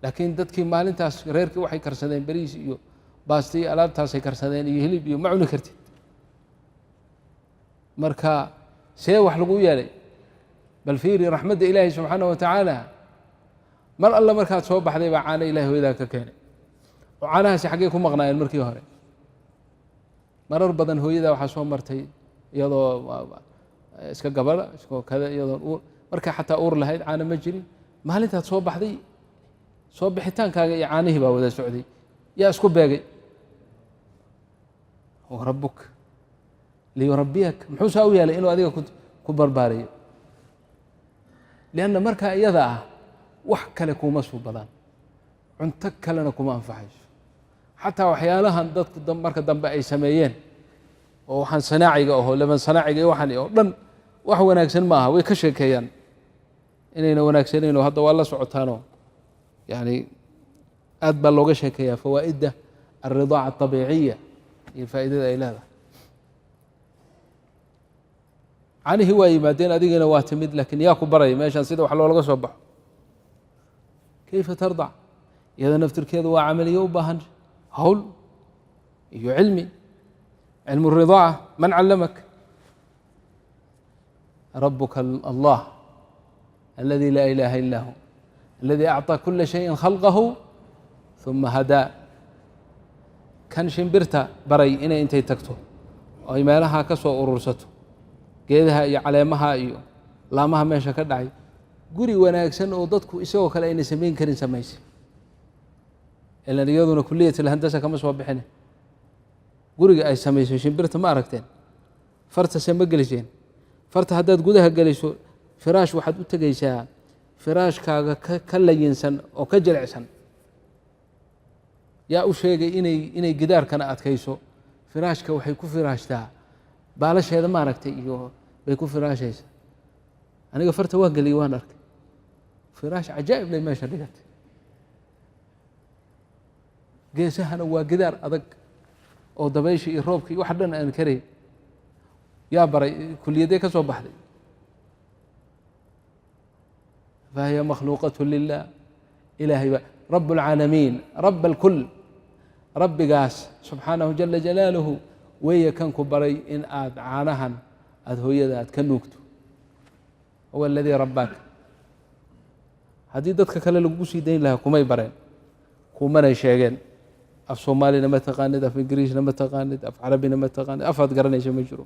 Laakiin dadkii maalintaas reerkii waxay karsadeen beriis iyo baasta iyo alaabtaasay karsadeen iyo hilib iyo, ma cuni kartid. Marka see wax lagu yeelay? Bal fiiri raxmadda Ilaahi subxaanaه wa tacaala. Mar alle markaad soo baxday baa caano Ilahay hooyadaa ka keenay. Oo caanahaasi xaggey ku maqnaayeen markii hore? Marar badan hooyadaa waxaa soo martay iyadoo iska gabadha iskoo kada, iyadoon uur, markay xataa uur lahayd caano ma jirin. Maalintaad soo baxday, soo bixitaankaaga iyo caanihii baa wada socday. Yaa isku beegay? ربك ليربيك. Muxuu saa u yeelay? Inuu adiga ku barbaariyo. لأن markaa iyada ah wax kale kuma suubadaan, cunto kalena kuma anfaxayso. Xataa waxyaalahan dadku marka dambe ay sameeyeen oo waxaan sanaaciga aho, laban sanaaciga iyo waxaan oo dhan, wax wanaagsan ma aha. Way ka sheekeeyaan inayna wanaagsanayn oo hadda waa la socotaanoo, yani aad baa looga sheekeeyaa fawaa'idda الرضاعة الطبيعية iyo faa'idada ay leedahay. Caanihii waa yimaadeen, adigina waa timid, laakiin yaa ku baraya meeshaan sida wax loolaga soo baxo? Kayfa tardac? Iyada naftirkeedu waa camaliyo u baahan hawl iyo cilmi. Cilmu الridaaca man callamak? Rabuka allah aladi laa ilaha ila hu, aladi acطى kula shayin khalqahu ثuma hadaa. Kan shimbirta baray inay intay tagto oo ay meelaha ka soo urursato geedaha iyo caleemaha iyo laamaha meesha ka dhacay, guri wanaagsan oo dadku isagoo kale ayna samayn karin samaysay. Ilan iyaduna kuliyat alhandasa kama soo bixine. Guriga ay samaysay shimbirta ma aragteen? Fartase ma geliseen? Farta haddaad gudaha geliso, firaash waxaad u tegaysaa firaashkaaga ka layinsan oo ka jilicsan. Yaa u sheegay inay gidaarkana adkayso? Firaashka waxay ku firaashtaa baalasheeda, maaragtay, iyo bay ku firaashaysaa. Aniga farta waan geliyey, waan arkay firaash cajaa'ib lay meesha dhigatay. Geesahana waa gidaar adag oo dabaysha iyo roobka iyo wax dhan aan karayn. Yaa baray? Kuliyadee ka soo baxday? Fahiya makhluuqaة lilah. Ilaahay ba rab اlcaalamiin, rab اlkul, rabbigaas subxaanahu jala jalaaluhu weeye kan ku baray in aad caanahan aada hooyada aad ka nuugto. Huwa aladii rabbaaka. Haddii dadka kale lagugu sii dayn lahaa, kumay bareen, kumanay sheegeen. Af Soomaalina ma taqaanid, af Ingiriisna ma taqaanid, af Carabina ma taqaanid, afaad garanaysa ma jiro.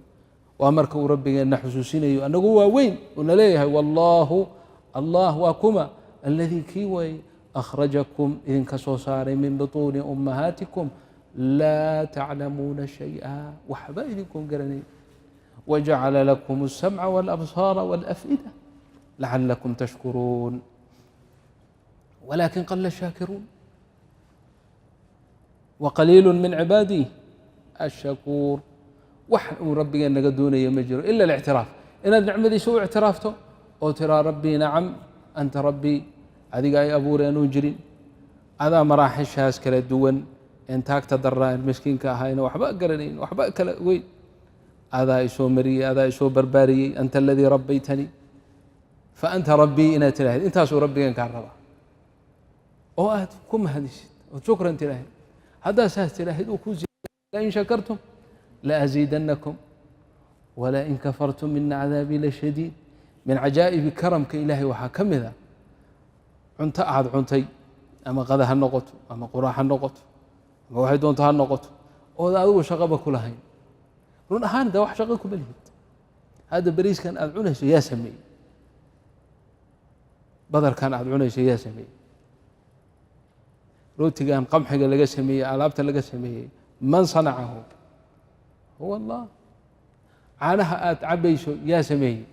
Waa marka uu rabbigeenna xusuusinayo anagu waa weyn, uuna leeyahay: wallaahu, Allah waa kuma? Aladii kii way akhrajakum idinka soo saaray min butuuni ummahaatikum laa taclamuuna shayئa, waxba idinkoon garanayn, wajacala lakum الsamca wاlabsaara wاlafئida lacalakum tashkuruun, walakin qala shaakiruun waqaliil min cibaadii ashakuur. Wax uu rabbigeen naga doonayo ma jiro ila اlictiraaf, inaad nicmadiisa u ictiraafto oo tiraa: rabbii nacam, anta rabbii, adiga ay abuureen uun jirin, adaa maraaxishaas kala duwan een taagta daraa, en miskiinka ahayna, waxba garanayn, waxba kala weyn, adaa isoo mariyey, adaa isoo barbaariyey. Anta aladii rabbaytanii fa anta rabbii, inaad tiraahid. Intaasuu rabbigeen kaa rabaa oo aad ku mahadisid ood shukran tiraahid. Haddaad saas tiraahid, uu ku: lain shakartum laaziidannakum walain kafartum ina cadaabii lashadiid. Min cajaa'ibi karamka Ilaahay waxaa ka mid a cunto aad cuntay, ama qada ha noqoto ama quraac ha noqoto ama waxay doonto ha noqoto, ood adigu shaqaba ku lahayn. Run ahaan de wax shaqo kuma lihid. Hadda beriiskan aad cunayso yaa sameeyey? Badarkan aad cunayso yaa sameeyey? Rootigan qamxiga laga sameeyey, alaabta laga sameeyey, man sanacahu? Huwa Allah. Caanaha aad cabayso yaa sameeyey?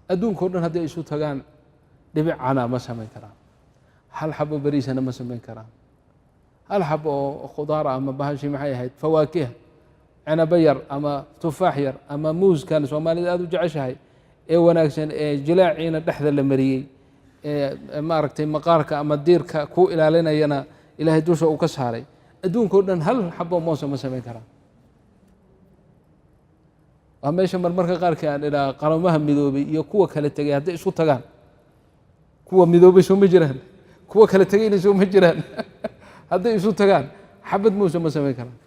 Adduunka o dhan hadday isu tagaan, dhibic canaa ma samayn karaan, hal xabo beriisana ma samayn karaan, hal xabo oo khudaara ama bahashi maxay ahayd, fawaakiha, cinabo yar ama tufaax yar ama muuskan Soomaalida aada u jeceshahay ee wanaagsan ee jilaaciina dhexda la mariyey, ee maaragtay maqaarka ama diirka ku ilaalinayana Ilaahay dusha uu ka saaray, adduunka o dhan hal xabo moosa ma samayn karaan. Waa meesha marmarka qaarkii aan idhaha: Qaramaha Midoobay iyo kuwa kala tegay hadday isku tagaan, kuwa midoobay soo ma jiraan, kuwa kala tegayna soo ma jiraan, hadday isu tagaan xabad muuse ma samayn karaan,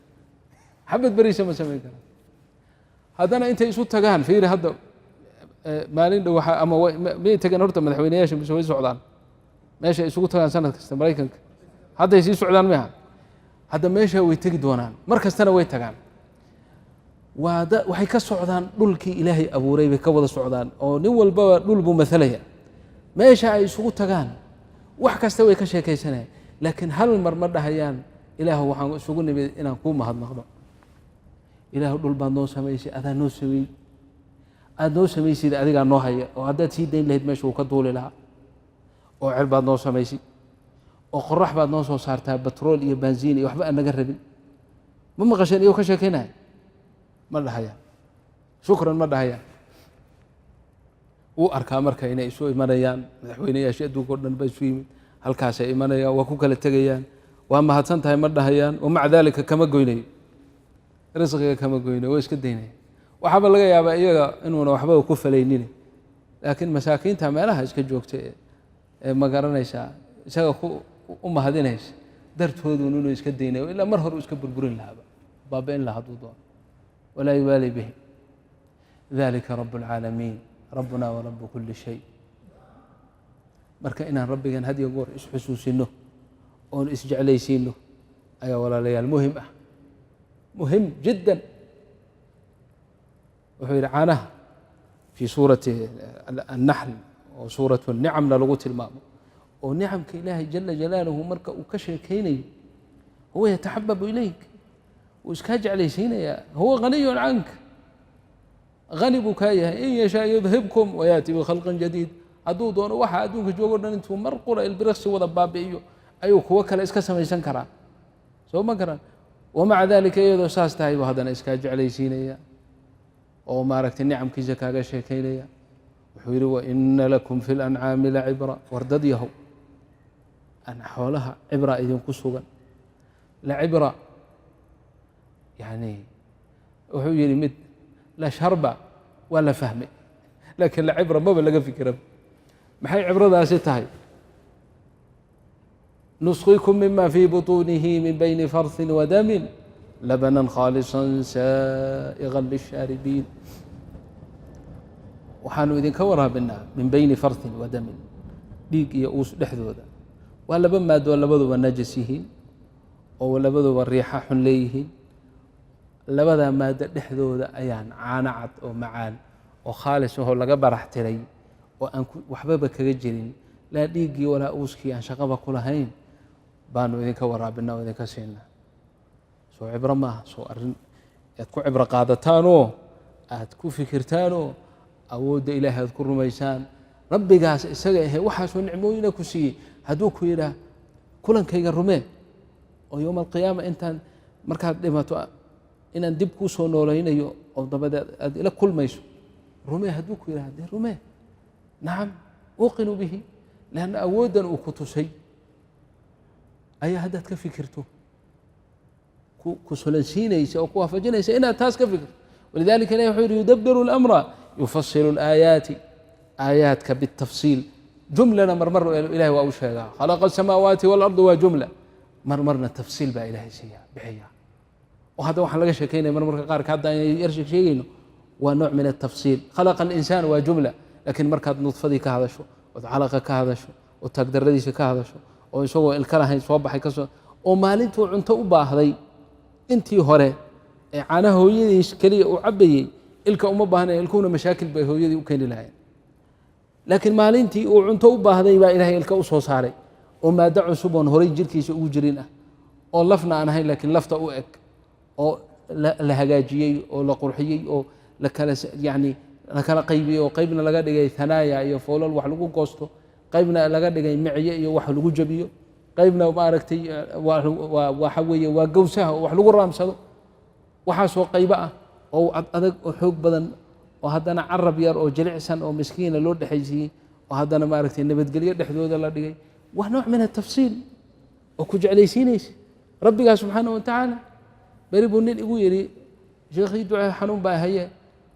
xabad beriisa ma samayn karaan. Haddana intay isu tagaan, fiiri hadda maalin dhow waxa ama miyay tageen horta madaxweyneyaasha mise way socdaan? Meesha ay isugu tagaan sanad kasta Maraykanka hadday sii socdaan miha? Hadda meesha way tegi doonaan, mar kastana way tagaan. Waa da waxay ka socdaan dhulkii Ilaahay abuuray bay ka wada socdaan, oo nin walbaba dhul buu matalaya. Meesha ay isugu tagaan wax kasta way ka sheekaysanayaan, laakiin hal mar ma dhahayaan: Ilaahu, waxaan isugu nimid inaan kuu mahadnaqno. Ilaahu, dhul baad noo samaysay, adaa noo sameeyey, aada noo samaysid, adigaa noo haya, oo haddaad sii dayn lahayd meesha wuu ka duuli lahaa. Oo cer baad noo samaysay, oo qorax baad noo soo saartaa, batrool iyo baanziin iyo waxba aan naga rabin. Ma maqasheen iyagoo ka sheekeynaya? Ma dhahayaan shukran, ma dhahayaan. Wuu arkaa marka inay isu imanayaan madaxweyneyaashii adduunka o dhan ba isu yimid, halkaasay imanayaan, waa ku kala tegayaan, waa mahadsan tahay ma dhahayaan. Wamaca dalika kama goynayo risqiga, kama goynayo, waa iska daynaya. Waxaaba laga yaabaa iyaga inuuna waxba ku falaynin, laakiin masaakiinta meelaha iska joogta ee ma garanaysaa isaga u mahadinaysa dartoodun inuu iska daynayo, ilaa mar hore uu iska burburin lahaaba, baabi'in lahaa hadduu doono, walaa yubaali bihi. Dalika rabu اlcaalamiin, rabbuna wa rabu kuli shay. Marka inaan rabbigan had iyo goor isxusuusino oon isjeclaysiino ayaa, walaalayaal, muhim ah, muhim jiddan. Wuxuu yidhi caanaha fii suurati الnaxl, oo suuratu nicamna lagu tilmaamo, oo nicamka Ilaahay jala jalaaluhu marka uu ka sheekaynayo, huwa yataxababu ilayk, wuu iskaa jeclaysiinayaa. Huwa غaniyu cank, hani buu kaa yahay. In yashaa yudhibkum wayaati bikhalqin jadiid. Hadduu doono, waxa adduunka joogo dhan intuu mar qura ilbiriqsi wada baabi'iyo ayuu kuwo kale iska samaysan karaa, soo ma garan? Wamaca dalika, iyadoo saas tahay buu haddana iskaa jeclaysiinaya oo maaragtay nicamkiisa kaaga sheekaynaya. Wuxuu yidhi: waina lakum fi lancaami lacibra. War dad yahow, xoolaha cibra idinku sugan. Lacibra, yani wuxuu yidhi mid la sharba waa la fahmay, laakiin lacibra maba laga fikira. Maxay cibradaasi tahay? Nusqikum mima fii buطunihi min bayni farثi wadamin labana khaalisa saa'iga lishaaribiin. Waxaanu idinka waraabinaa min bayni farthin wa damin, dhiig iyo uus dhexdooda. Waa laba maadoo labaduba najas yihiin oo labaduba riixa xun leeyihiin. Labadaa maado dhexdooda ayaan caano cad oo macaan oo khaalis ahoo laga barax tiray oo aan waxbaba kaga jirin, laa dhiiggii walaa uuskii aan shaqaba ku lahayn, baanu idinka waraabinaa oo idinka siinaa. Soo cibro maaha? Soo arrin aad ku cibro qaadataanoo aad ku fikirtaanoo awoodda Ilaahay aad ku rumaysaan, Rabbigaas isaga ahe waxaasoo nicmooyina ku siiyey, hadduu ku yidhaah kulankayga rumee oo yowma alqiyaama intaan markaad dhimato inaan dib kuu soo noolaynayo oo dabadeed aad ila kulmayso rumee, hadduu ku yidhah, dee rumee. Nacam, uqinu bihi, lianna awooddan uu ku tusay ayaa haddaad ka fikirto ku solansiinaysa oo ku waafajinaysa inaad taas ka fikirto. Walidalika ilahi wuxuu yidhi: yudabiru اlamra, yufasilu اlaayaati, aayaadka bitafsiil. Jumlana marmar ilahay waa u sheegaa, khalaqa asamaawaati walardi waa jumla. Marmarna tafsiil baa Ilahay siiya, bixiya. Oo hadda waxaan laga sheekeynaya marmarka qaarka hadda aynu yar sheegayno waa nooc min atafsiil. Khalaqa alinsaan waa jumla, laakiin markaad nudfadii ka hadasho, ood calaqa ka hadasho, oo taagdaradiisa ka hadasho, oo isagoo ilka lahayn soo baxay kasoo, oo maalintuu cunto u baahday, intii hore ee caanaha hooyadiis keliya uu cabayey ilka uma baahnay, ilkuhuna mashaakil bay hooyadii u keeni lahayn. Laakiin maalintii uu cunto u baahday baa Ilahay ilka u soo saaray, oo maado cusub oon horay jirkiisa ugu jirin ah, oo lafna aan ahayn laakiin lafta u eg, oo la hagaajiyey oo la qurxiyey oo lakala yani la kala qaybiyey, oo qaybna laga dhigay hanaaya iyo foolal wax lagu goosto, qaybna laga dhigay micyo iyo wax lagu jabiyo, qaybna maaragtay waxa weeye waa gowsaha oo wax lagu raamsado. Waxaasoo qaybo ah oo ad adag oo xoog badan, oo haddana carab yar oo jilicsan oo miskiina loo dhexaysiiyey, oo haddana maaragtay nabadgelyo dhexdooda la dhigay, waa nooc min atafsiil oo ku jeclaysiinaysa Rabbigaa subxaana wa tacaala. Beri buu nin igu yidhi: sheekhii, ducee, xanuun baa haye.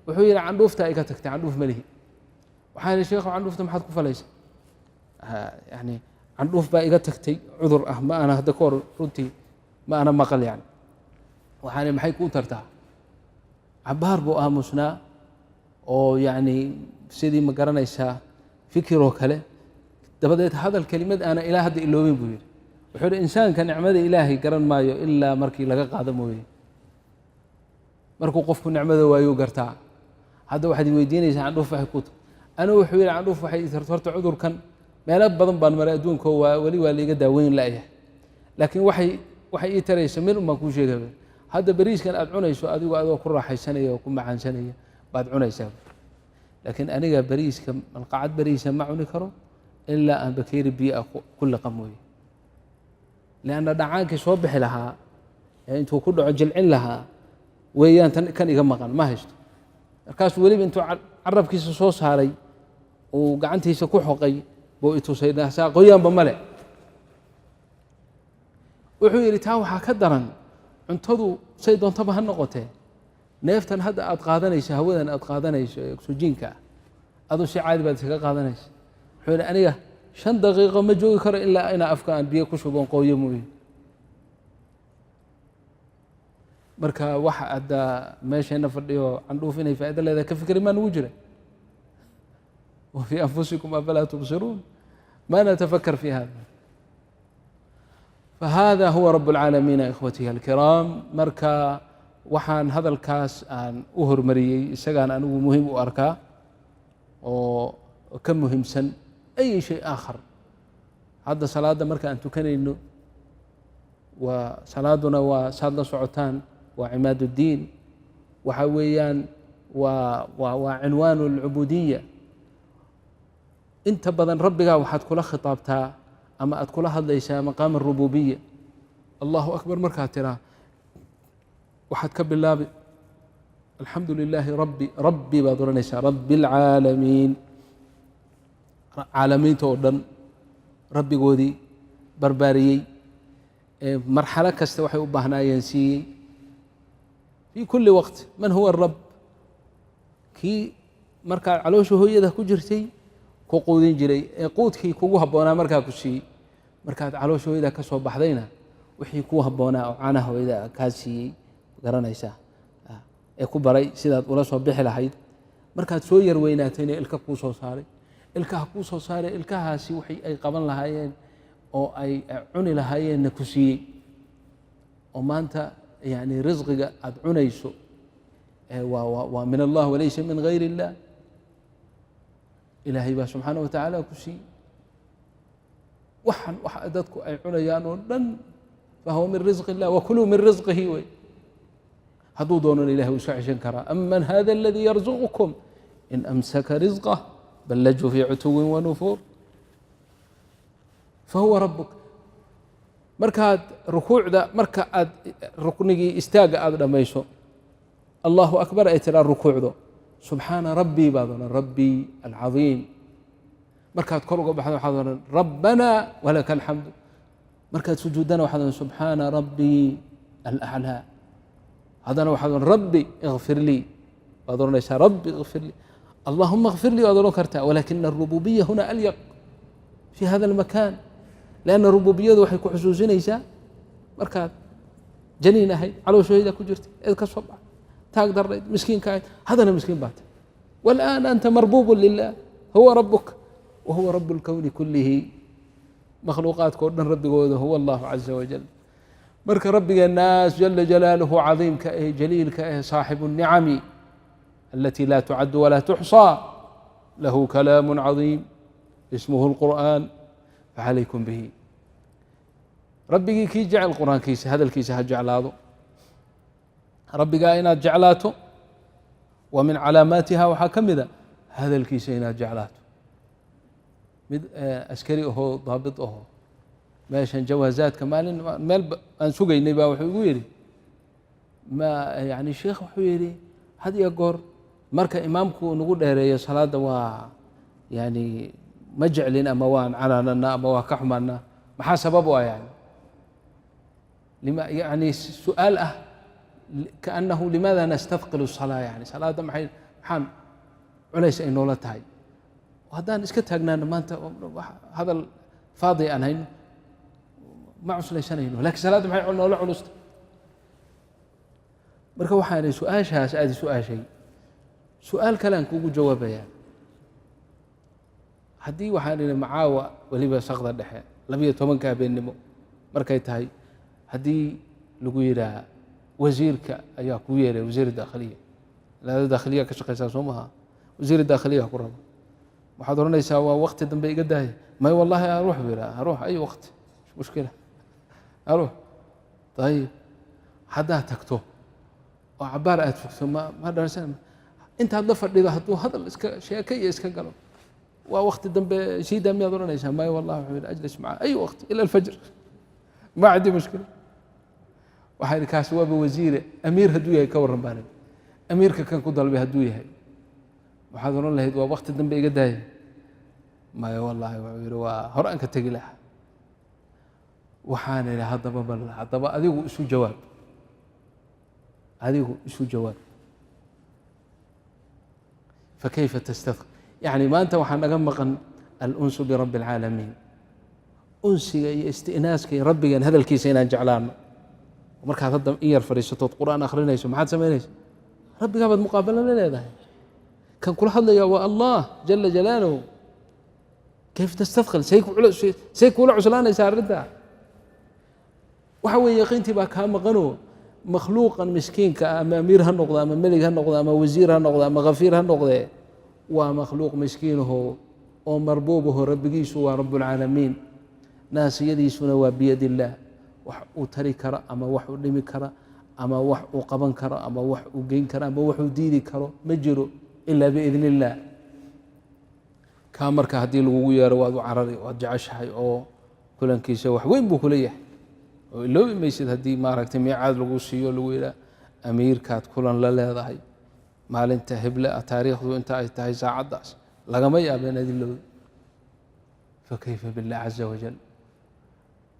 Wuxuu yidhi: candhuufta ay ka tagtay, candhuuf ma lihi. Waxaa yidhi: sheekhu, candhuufta maxaad ku falaysa? Yani candhuuf baa iga tagtay, cudur ah ma ana hadda ka hor runtii ma ana maqal. Yani waxaan maxay kuu tartaa? Cabaar buu aamusnaa oo yacni sidii ma garanaysaa fikiroo kale. Dabadeed hadal kelimad aana ilaa hadda iloobin buu yidhi. Wuxuu yidhi: insaanka nicmada Ilaahay garan maayo ilaa markii laga qaado mooye. Markuu qofku nicmada waayuu gartaa. Hadda waxaad i weydiinaysaa candhuuf waxay ku tahay. Anigu, wuxuu yidhi, candhuuf waxay tarto horta cudurkan meelo badan baan maray adduunka, waa weli waa laiga daaweyn la'yahay, laakiin waxay ii taraysa mid un baan kuu sheegaya. Hadda beriiskan aad cunayso adigu, adoo ku raaxaysanaya oo ku macaansanaya baad cunaysaa, laakiin aniga beriiska malqacad beriisa ma cuni karo ilaa aan bakeeri biyo ah ku liqa mooye, lianna dhacaankii soo bixi lahaa ee intuu ku dhaco jilcin lahaa weeyaan tan kan iga maqan ma haysto. Markaasuu weliba intuu carabkiisa soo saaray uu gacantiisa ku xoqay buu itusay saa qoyaanba male. Wuxuu yidhi: taa waxaa ka daran, cuntadu say doontaba ha noqotee, Neeftan hadda aad qaadanayso, hawadan aad qaadanayso ee oksijiinka ah, aduu si caadi baad iskaga qaadanaysa. Wuxuu yihi, aniga 5 daqiiqo ma joogi karo ilaa inaa afka aan biyo ku shuboon qooyo mooye. Marka waxa hadda meeshayna fadhiyo candhuuf inay faa'ido leedahay ka fikri maa nugu jira. Wa fii anfusikum afalaa tubsiruun, ma natafakar fi hada. Fahada huwa rab اlcaalamiina, ikhwatihi alkiraam. Marka waxaan hadalkaas aan u hormariyey, isagaan anigu muhiim u arkaa oo ka muhiimsan ay shay aakhar. Hadda salaadda marka aan tukanayno, waa salaaduna, waa saad la socotaan, waa cimaad اddiin, waxa weeyaan waa cinwaan اlcubuudiya. Inta badan rabbigaa waxaad kula khitaabtaa ama aad kula hadlaysaa maqaam arububiya. Allahu akbar markaad tiraa, waxaad ka bilaabi alxamdu lilaahi rabbi, rabbi baad odhanaysaa, rabbi اlcaalamiin, caalamiinta oo dhan rabbigoodii barbaariyey, marxalo kasta waxay u baahnaayeen siiyey fii kuli waqt. Man huwa arab? Kii markaa caloosha hooyada ku jirtay ku quudin jiray ee quudkii kugu habboonaa markaa ku siiyey, markaad caloosha hooyada ka soo baxdayna wixii kuu habboonaa oo caanaha hooyada kaa siiyey, garanaysaa, ee ku baray sidaad ula soo bixi lahayd. Markaad soo yar weynaatayna ilka kuu soo saaray, ilkaha kuu soo saaray, ilkahaasi wixii ay qaban lahaayeen oo ay cuni lahaayeenna ku siiyey. Oo maanta yani risqiga aada cunayso waa min allah walaysa min gayr illah. Ilaahay baa subxaana wa tacaala ku siiyey. Waxan waxa dadku ay cunayaan oo dhan fahuwa min risq illah, wakuluu min risqihi wey. Hadduu doonana ilahay wuu iska ceshan karaa. Aman hada aladii yarzuqukum in amsaka risqah bal lajuu fii cutuwin wanufuur. Fahuwa rabuk. Markaad rukuucda, marka aad ruknigii istaagga aada dhammayso, allahu akbar ay tiraa, rukuucdo, subxaana rabbii baad odhan, rabbii alcadiim. Markaad kor uga baxdo waxaad odhan rabbana walaka alxamdu. Markaad sujuuddana waxaad odhan subxaana rabbii alaclaa. Haddana waxaad odhan rabbi ikfir lii baad odhanaysaa, rabbi ikfir lii, allahuma ikfir lii waad odhan kartaa. Walakina arububiya huna alyaq fi hada almakan, lanna rububiyadu waxay ku xusuusinaysaa markaad janiin ahayd, calooshooyda ku jirtay, eed ka soo baxay, taag darnayd, miskiinka ahayd, haddana miskiin baa tahay. والآن أنت مربوب لله، هو ربك وهو رب الكون كله. Makhluuqaadka o dhan rabbigooda huwa allahu caza wajal. Marka rabbigeenaas jala jalaaluhu, cadiimka eh, jaliilka eh, saaxibu الnicami alati laa tucad walaa tuxصى, lahu kalaamu cadiim ismuhu اlqur'an, facalaykum bihi. Rabbigii kii jecel qur-aankiisa, hadalkiisa ha jeclaado. Rabbigaa inaad jeclaato wa min calaamaatiha waxaa ka mida hadalkiisa inaad jeclaato. Mid askari ahoo daabit ahoo meeshan jawaazaadka maalin meel aan sugaynay baa wuxuu igu yidhi, ma yani sheikh, wuxuu yidhi, had iyo goor marka imaamku nagu dheereeyo salaadda waa yani ma jeclin, ama waan canaanana ama waa ka xumaanaa. Maxaa sabab u ah? Yani lima, yani su-aal ah kaأnahu limaada nastadqilu الsalaa, yani salaadda maxay, maxaan culays ay noola tahay haddaan iska taagnaano maanta, hadal faadi aan hayno, ma cuslaysanayno, lakin salaadda maxay noola culusta? Marka waxaanay su-aashaas aada su-aashay, su-aal kale aan kugu jawaabayaa. Haddii waxaan idhi macaawa, weliba sakda dhexe, 12-ka habeennimo markay tahay, haddii lagu yidhaah wasiirka ayaa kuu yeeray, wasiir daakhiliya, ilaada daakhiliya ka shaqaysaa soo maha, wasiir daakhiliya ku raba, waxaad odhanaysaa waa wakti dambe, iga daaya? May, wallahi aruux buu yidhaha, aruux ay waqti, مش mushkila, aruux. Ayib, haddaad tagto oo cabaar aad fogto, ma dharsan intaad la fadhido, hadduu hadal iska sheeke iyo iska galo, waa wakti dambe, sii daa, miyaad odhanaysaa? May, wallahi, wuxuu yidhi, ajlis maca ay waqti ila alfajr, ma candi mushkila. Waxaa yidhi kaasi waaba wasiire, amiir hadduu yahay ka warran baan idhi. Amiirka kan ku dalbay hadduu yahay, waxaad odhan lahayd waa wakti dambe, iga daaya? Maya, wallahi, wuxuu yidhi, waa hore aan ka tegi lahaa. Waxaan idhi haddaba, bal haddaba adigu isu jawaab, adigu isu jawaab. Fakayfa tastadqil? Yani maanta waxaa naga maqan alunsu birabbi alcaalamiin, unsiga iyo istinaaska iyo rabbigeen hadalkiisa inaan jeclaano. Markaad hadda in yar fadhiisatood Qur'aan akhrinayso, maxaad samaynaysa? Rabbigaa baad muqaabalo la leedahay. Kan kula hadlaya waa Allah jala jalaaluhu. Kayf tastadqil? Say kuula cuslaanaysaa arrintaa? Waxa weeye, yaqiintii baa kaa maqanoo makhluuqan miskiinka ah, ama amiir ha noqdo, ama melig ha noqdo, ama wasiir ha noqdo, ama khafiir ha noqdee, waa makhluuq miskiinaho oo marbuubaho. Rabbigiisu waa rabbulcaalamiin, naasiyadiisuna waa biyad illaah. Wax uu tari karo ama wax uu dhimi kara ama wax uu qaban karo ama wax uu geyn karo ama wax uu diidi karo ma jiro ilaa biidni illaah. Kaa marka haddii lagugu yeero, waad u carari, waad jeceshahay, oo kulankiisa wax weyn buu kula yahay oo iloobi maysid. Haddii maaragtay miicaad lagu siiyo, lagu yidhaah amiirkaad kulan la leedahay maalinta heble ah, taariikhdu inta ay tahay, saacaddaas, lagama yaabo inaad ilowdo. Fakayfa billah caza wajal,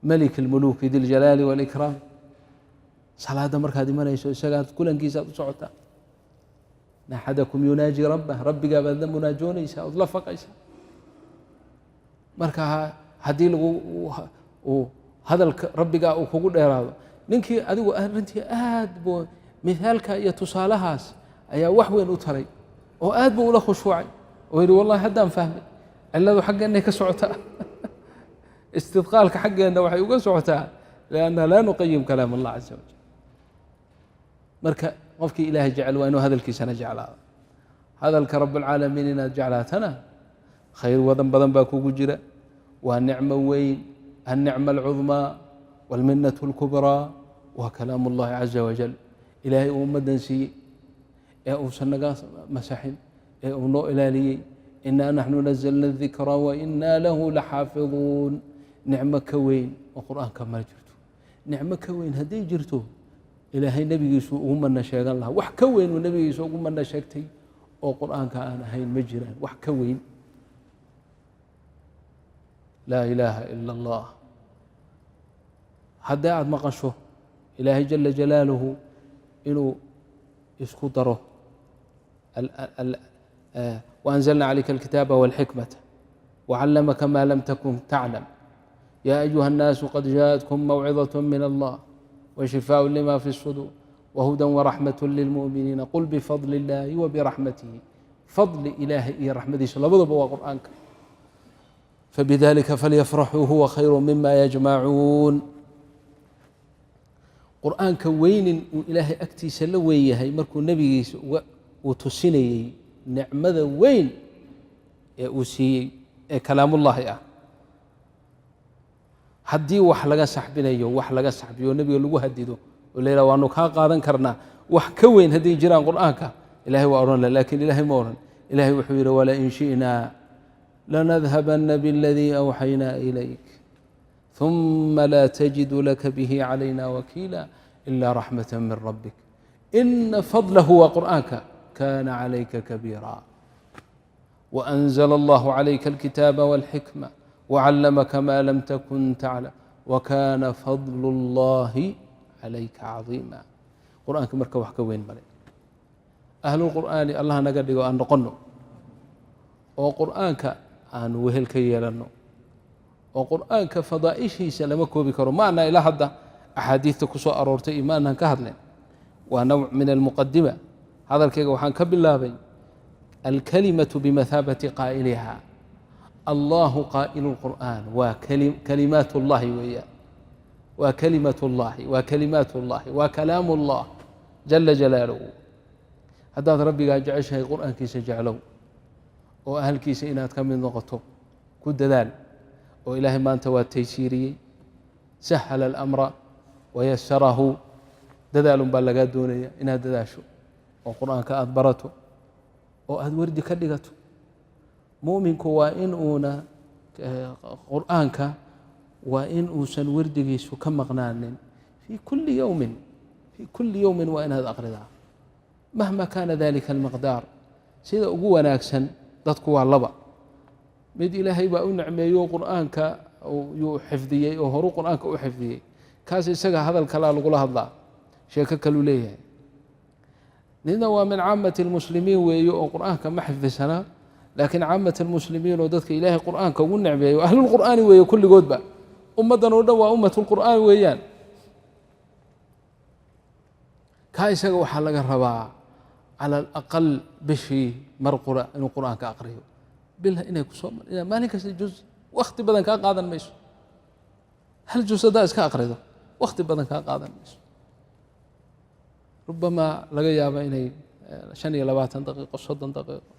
malik almuluuki, di ljalaali waalikraam? Salaadda markaad imanayso, isagaad kulankiisaad u socotaa. Axadakum yunaaji rabbah, rabbigaa baad la munaajoonaysaa ood la faqaysaa. Marka haddii lagu uu hadalka rabbigaa uu kugu dheeraado, ninkii adigu arrintii aad buu mithaalka iyo tusaalahaas ayaa wax weyn u taray oo aad buu ula khushuucay oo yidhi: "Wallahi haddaan fahmay, cilladu xaggeenay ka socotaa, istidqaalka xaggeenna waxay uga socotaa lianna laa nuqayim kalaam Allah caza wajal." Marka qofkii Ilaahay jecel waa inuu hadalkiisana jeclaado. Hadalka rabbulcaalamiin inaad jeclaatana khayr wadan badan baa kugu jira. Waa nicmo weyn, alnicma alcudmaa walminat اlkubraa waa kalaam اllahi caza wajal. Ilaahay uu ummaddan siiyey ee uusan naga masaxin ee uu noo ilaaliyey. Inaa naxnu nazalna الdikra wainaa lahu laxaafiظuun. Nicmo ka weyn oo Qur'aanka ma jirto. Nicmo ka weyn hadday jirto, Ilaahay nebigiisu ugu mana sheegan lahaa. Wax ka weyn uu nebigiisa ugu mana sheegtay oo Qur'aanka aan ahayn ma jiraan. Wax ka weyn, laa ilaaha ila allah. Haddii aada maqasho Ilaahay jala jalaaluhu inuu isku daro وأنزلna عalayka الkitaaba والxikmaةa وcallamaka ma lam takun taclam, ya أyuha الnaasu qad jaءatkum mawcidaة min allah وshifaaء lma fi الصduur وhuda وraxmaة lilmuؤminiina, qul bfadli اllahi وbiraxmatihi. Fadli Ilaahay iyo raxmadiisa labadaba waa Qur'aanka. Fabidalika falyafraxuu huwa khayru mima yajmacuun. Qur'aanka weynin uu Ilaahay agtiisa la weyn yahay, markuu nebigiisa uu tusinayey nicmada weyn ee uu siiyey ee kalaamullaahi ah, haddii wax laga saxbinayo, wax laga saxbiyo, nebiga lagu hadido oo la yidhaha waanu kaa qaadan karnaa, wax ka weyn hadday jiraan Qur'aanka, Ilahay waa odhan lah. Lakin Ilahay ma odhan. Ilahay wuxuu yidhi: "Walain shi'naa lanadhabana biاladii awxaynaa ilayk ثuma laa tajidu laka bihi calayna wakiila ila raxmaة min rabbik, ina fadlahu," waa Qur'aanka, "kana calayka kabiira. وأnزl اllah عalayka الkitaaba والxikmة وcallamaka ma lam takun taclam, wakana fadl اllahi calayka caظiima." Qur'aanka marka wax ka weyn male. Ahlulqur'aani Allah naga dhigo, aan noqono oo Qur'aanka aanu wehel ka yeelanno, oo Qur'aanka fadaa'ishiisa lama koobi karo. Ma ana ilaa hadda axaadiidta ku soo aroortay iyo ma anaan ka hadlayn. Waa nawc min almuqadima. Hadalkayga waxaan ka bilaabay alkalimatu bimathaabati qaa'iliha. Allahu qaa'ilu lqur'aan, waa kalimaat اllahi weeyaan, waa kalimat اllahi, waa kalimaat اllahi, waa kalaam اllah jala jalaaluhu. Haddaad Rabbigaa jeceshahay, Qur'aankiisa jeclow, oo ahalkiisa inaad ka mid noqoto ku dadaal. Oo Ilaahay maanta waa taysiiriyey, sahala alamra wayasarahu. Dadaalun baa lagaa doonaya, inaad dadaasho oo Qur'aanka aada barato oo aada wardi ka dhigato. Mu'minku waa in uuna Qur'aanka, waa in uusan wardigiisu ka maqnaanin fii kulli yowmin. Fii kulli yowmin waa inaad aqridaa, mahma kaana dalika almiqdaar. Sida ugu wanaagsan, dadku waa laba mid: Ilaahay baa u nicmeeyo, Qur'aanka yuu xifdiyey oo horuu Qur'aanka u xifdiyey. Kaas isaga hadal kalaa lagula hadlaa, sheeko kaluu leeyahay. Nina waa min caamati اlmuslimiin weeye oo qur'aanka ma xifdisanaa, laakiin caamat almuslimiin oo dadka Ilaahay qur'aanka ugu necbeeyo, ahlulqur'aani weeye kulligoodba. Ummaddan oo dhan waa ummat lqur'aan weeyaan. Kaa isaga waxaa laga rabaa cala alaqal bishii mar qura inuu qur'aanka aqriyo, bil inay kusoo ina maalin kasta juz. Wakhti badan kaa qaadan mayso hal juz haddaa iska aqrido, wakhti badan kaa qaadan mayso. Rubamaa laga yaaba inay 25 daqiiqo, 30 daqiiqo,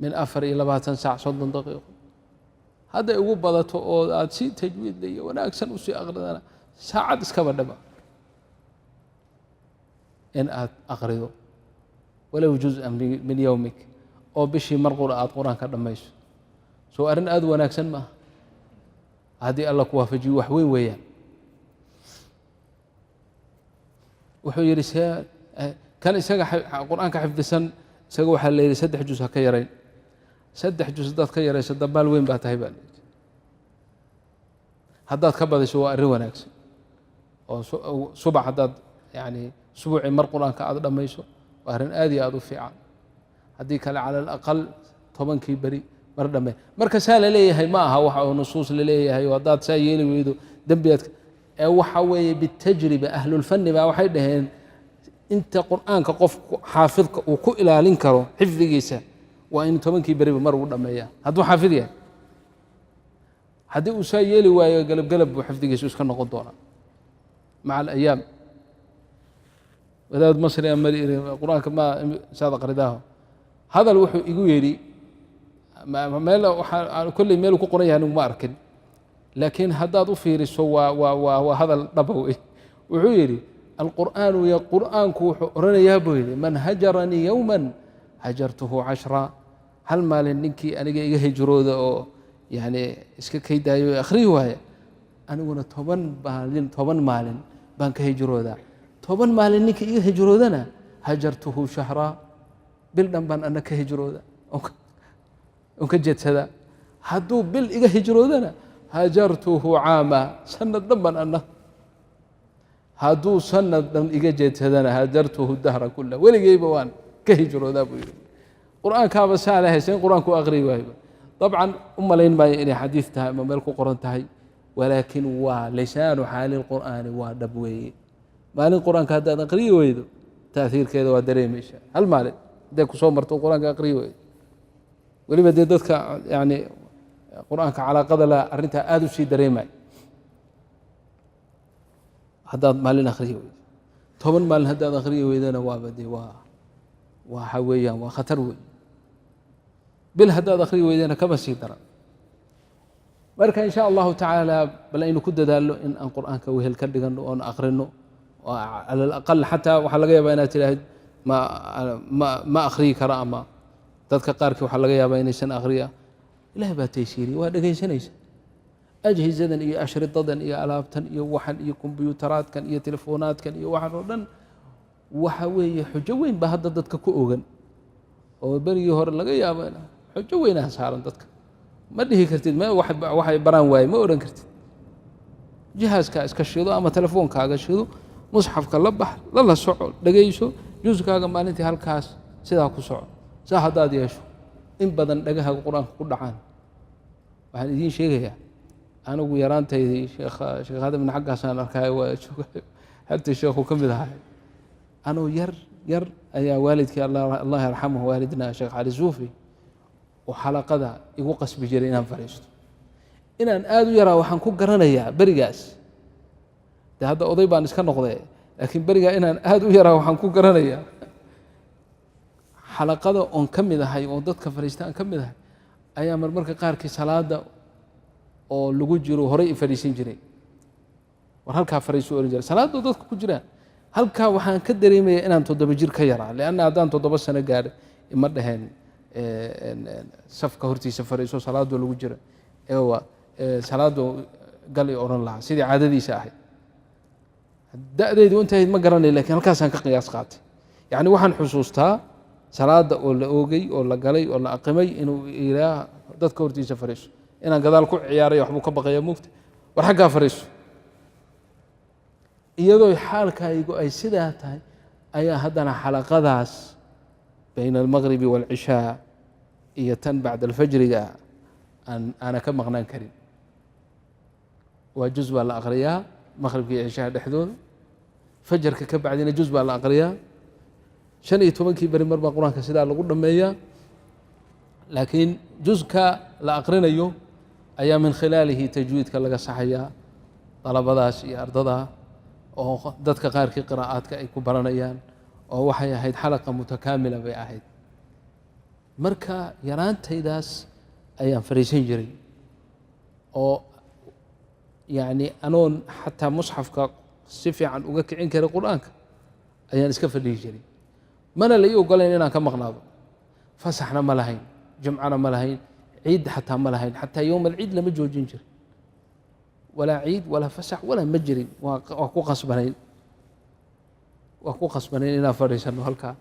min 24 saac, 30 daqiiqo hadday ugu badato, oo aad si tajwiidla iyo wanaagsan usii aqridana saacad iskaba dhaba in aad aqrido, walow juzءan min yowmik, oo bishii mar qura aad qur-aanka dhammayso. Soo arrin aada u wanaagsan maaha? Haddii Alla ku waafajiyo, wax weyn weeyaan. Wuxuu yidhi, see kan isaga qur-aanka xifdisan? Isaga waxaa la yidhi 3 juz ha ka yarayn. 3 juz haddaad ka yarayso, dabaal weyn baa tahay baa la yidhi. Haddaad ka badayso, waa arrin wanaagsan, oo subax haddaad yani usbuucii mar qur-aanka aad dhammayso, waa arrin aad iyo aad u fiican. Haddii kale, cala alaqal 10kii beri mar dhamme. Marka saa la leeyahay ma aha waxa oo nusuus la leeyahay oo haddaad saa yeeli weydo dembigaad ee waxa weeye bitajriba. Ahlulfani baa waxay dhaheen inta qur-aanka qofku xaafidka uu ku ilaalin karo xifdigiisa waa in 10kii beriba mar uu dhameeya hadduu xaafid yahay. Haddii uu saa yeeli waayo, gelab gelab buu xifdigiisu iska noqon doonaa maca alayaam. Wadaad masri a mari iri, qur-aanka ma saad aqridaaho? Hadal wuxuu igu yidhi, meel waxaa kolley meel ku qoran yahay anigu ma arkin, laakiin haddaad u fiiriso waa hadal dhaba wey. Wuxuu yidhi, alqur'aanu qur'aanku wuxuu oranayaa buu yidhi, man hajaranii yowma hajartuhu cashra. Hal maalin ninkii aniga iga hijrooda oo yani iska kaydaayo akhriyi waaya, aniguna 10 maalin, 10 maalin baan ka hijroodaa. 10 maalin ninkii iga hijroodana, hajartuhu shahraa, bil dhan baan ana ka hijrooda on ka jeedsadaa. Hadduu bil iga hijroodana, hajartuhu caama, sanad dhan baan ana. Hadduu sanad dhan iga jeedsadana, hajartuhu dahra kula, weligeyba waan ka hijroodaa buu yidhi. Qur-aankaaba saa la haysa in qur-aanku aqriyi waayo. Dabcan u malayn maayo inay xadiid tahay ama meel ku qoran tahay, walaakin waa lisaanu xaali lqur'aani, waa dhab weeye. Maalin qur-aanka haddaad aqriyi weydo, taahiirkeeda waa dareemaysaa. Hal maalin hadday kusoo marto qur-aanka aqriyi weydo, weliba dee dadka yani qur-aanka calaaqada la arrintaa aada u sii dareemay. Haddaad maalin akhriyi weydo, 10 maalin haddaad akhriyi weydana, waaba dee waa waxa weeyaan waa khatar wey. Bil haddaad akhriyi weydana, kaba sii daran. Marka in sha Allahu tacaala bal aynu ku dadaalno in aan qur-aanka wehel ka dhigano oon akhrino cala alaqal. Xataa waxaa laga yaabaa inaad tidhaahid ma akhriyi kara, ama dadka qaarkii waxaa laga yaabaa inaysan akhriya. Ilaah baa taysiiriye, waa dhegaysanaysa. Ajhizadan iyo ashridadan iyo alaabtan iyo waxan iyo kombiyuutaraadkan iyo telefonaadkan iyo waxan oo dhan, waxa weeye xujo weyn baa hadda dadka ku ogan oo berigii hore laga yaabo xujo weynaa saaran dadka. Ma dhihi kartid waxay baraan waaye, ma odhan kartid. Jihaaskaa iska shido ama telefoonkaaga shido, musxafka la bax, lala soco, dhegayso juskaaga maalintii halkaas, sidaa ku soco. Saa haddaad yeesho, in badan dhagahaga qur-aanka ku dhacaan. Waxaan idiin sheegayaa, anigu yaraantaydii Sheekh Adamna xaggaasaan arkaayo, waa joogayo, xertii sheekhu ka mid ahay. Anuu yar yar ayaa waalidkii, Allah yarxamuhu, waalidna Sheekh Cali Suufi, oo xalaqada igu qasbi jiray inaan fadhiisto. Inaan aada u yaraa waxaan ku garanayaa berigaas. De hadda oday baan iska noqday, laakiin berigaa inaan aada u yaraa waxaan ku garanayaa xalaqada oon ka mid ahay oo dadka fadhiista aan ka mid ahay ayaa marmarka qaarkii salaada oo lagu jiro horay i fadhiisan jiray. War halkaa fadhiisu ohan jiray salaadoo dadka ku jiraan halkaa. Waxaan ka dareemaya inaan 7 jir ka yaraa, lianna haddaan 7 sano gaadhay ima dhaheen safka hortiisa fadhiiso salaadoo lagu jira, ewa salaadoo gal i odhan lahaa sidii caadadiisa ahayd. Da-deydu intahayd ma garanay, lakin halkaasaan ka qiyaas qaatay. Yacni waxaan xusuustaa salaada oo la oogay oo la galay oo la aqimay inuu ilaa dadka hortiisa fadhiiso, inaan gadaal ku ciyaaray waxbuu ka baqaya mugta, war xaggaa fadhiiso. Iyadoo xaalkaygu ay sidaa tahay Ayaa haddana xalaqadaas bayna almagribi waalcishaa iyo tan bacda alfajriga aana ka maqnaan karin. Waa juz baa la aqriyaa maqribka iyo cishaha dhexdooda, fajarka ka bacdina juz baa la aqriyaa. 15-kii beri mar baa Qur-aanka sidaa lagu dhammeeyaa, laakiin juzka la aqrinayo ayaa min khilaalihi tajwiidka laga saxayaa dalabadaas iyo ardada, oo dadka qaarkii qiraa'aadka ay ku baranayaan, oo waxay ahayd xalaqa mutakaamila bay ahayd. Marka yaraantaydaas ayaan fariisan jiray, oo yacni anoon xataa musxafka si fiican uga kicin karay Qur-aanka ayaan iska fadhihi jiray. Mana la ii ogolayn inaan ka maqnaado, fasaxna ma lahayn, jumcana ma lahayn, ciid xataa ma lahayn, xataa yowm alciid lama joojin jirin, walaa ciid walaa fasax walaa ma jirin. Waa ku qasbanayn inaan fadhiisano halkaa.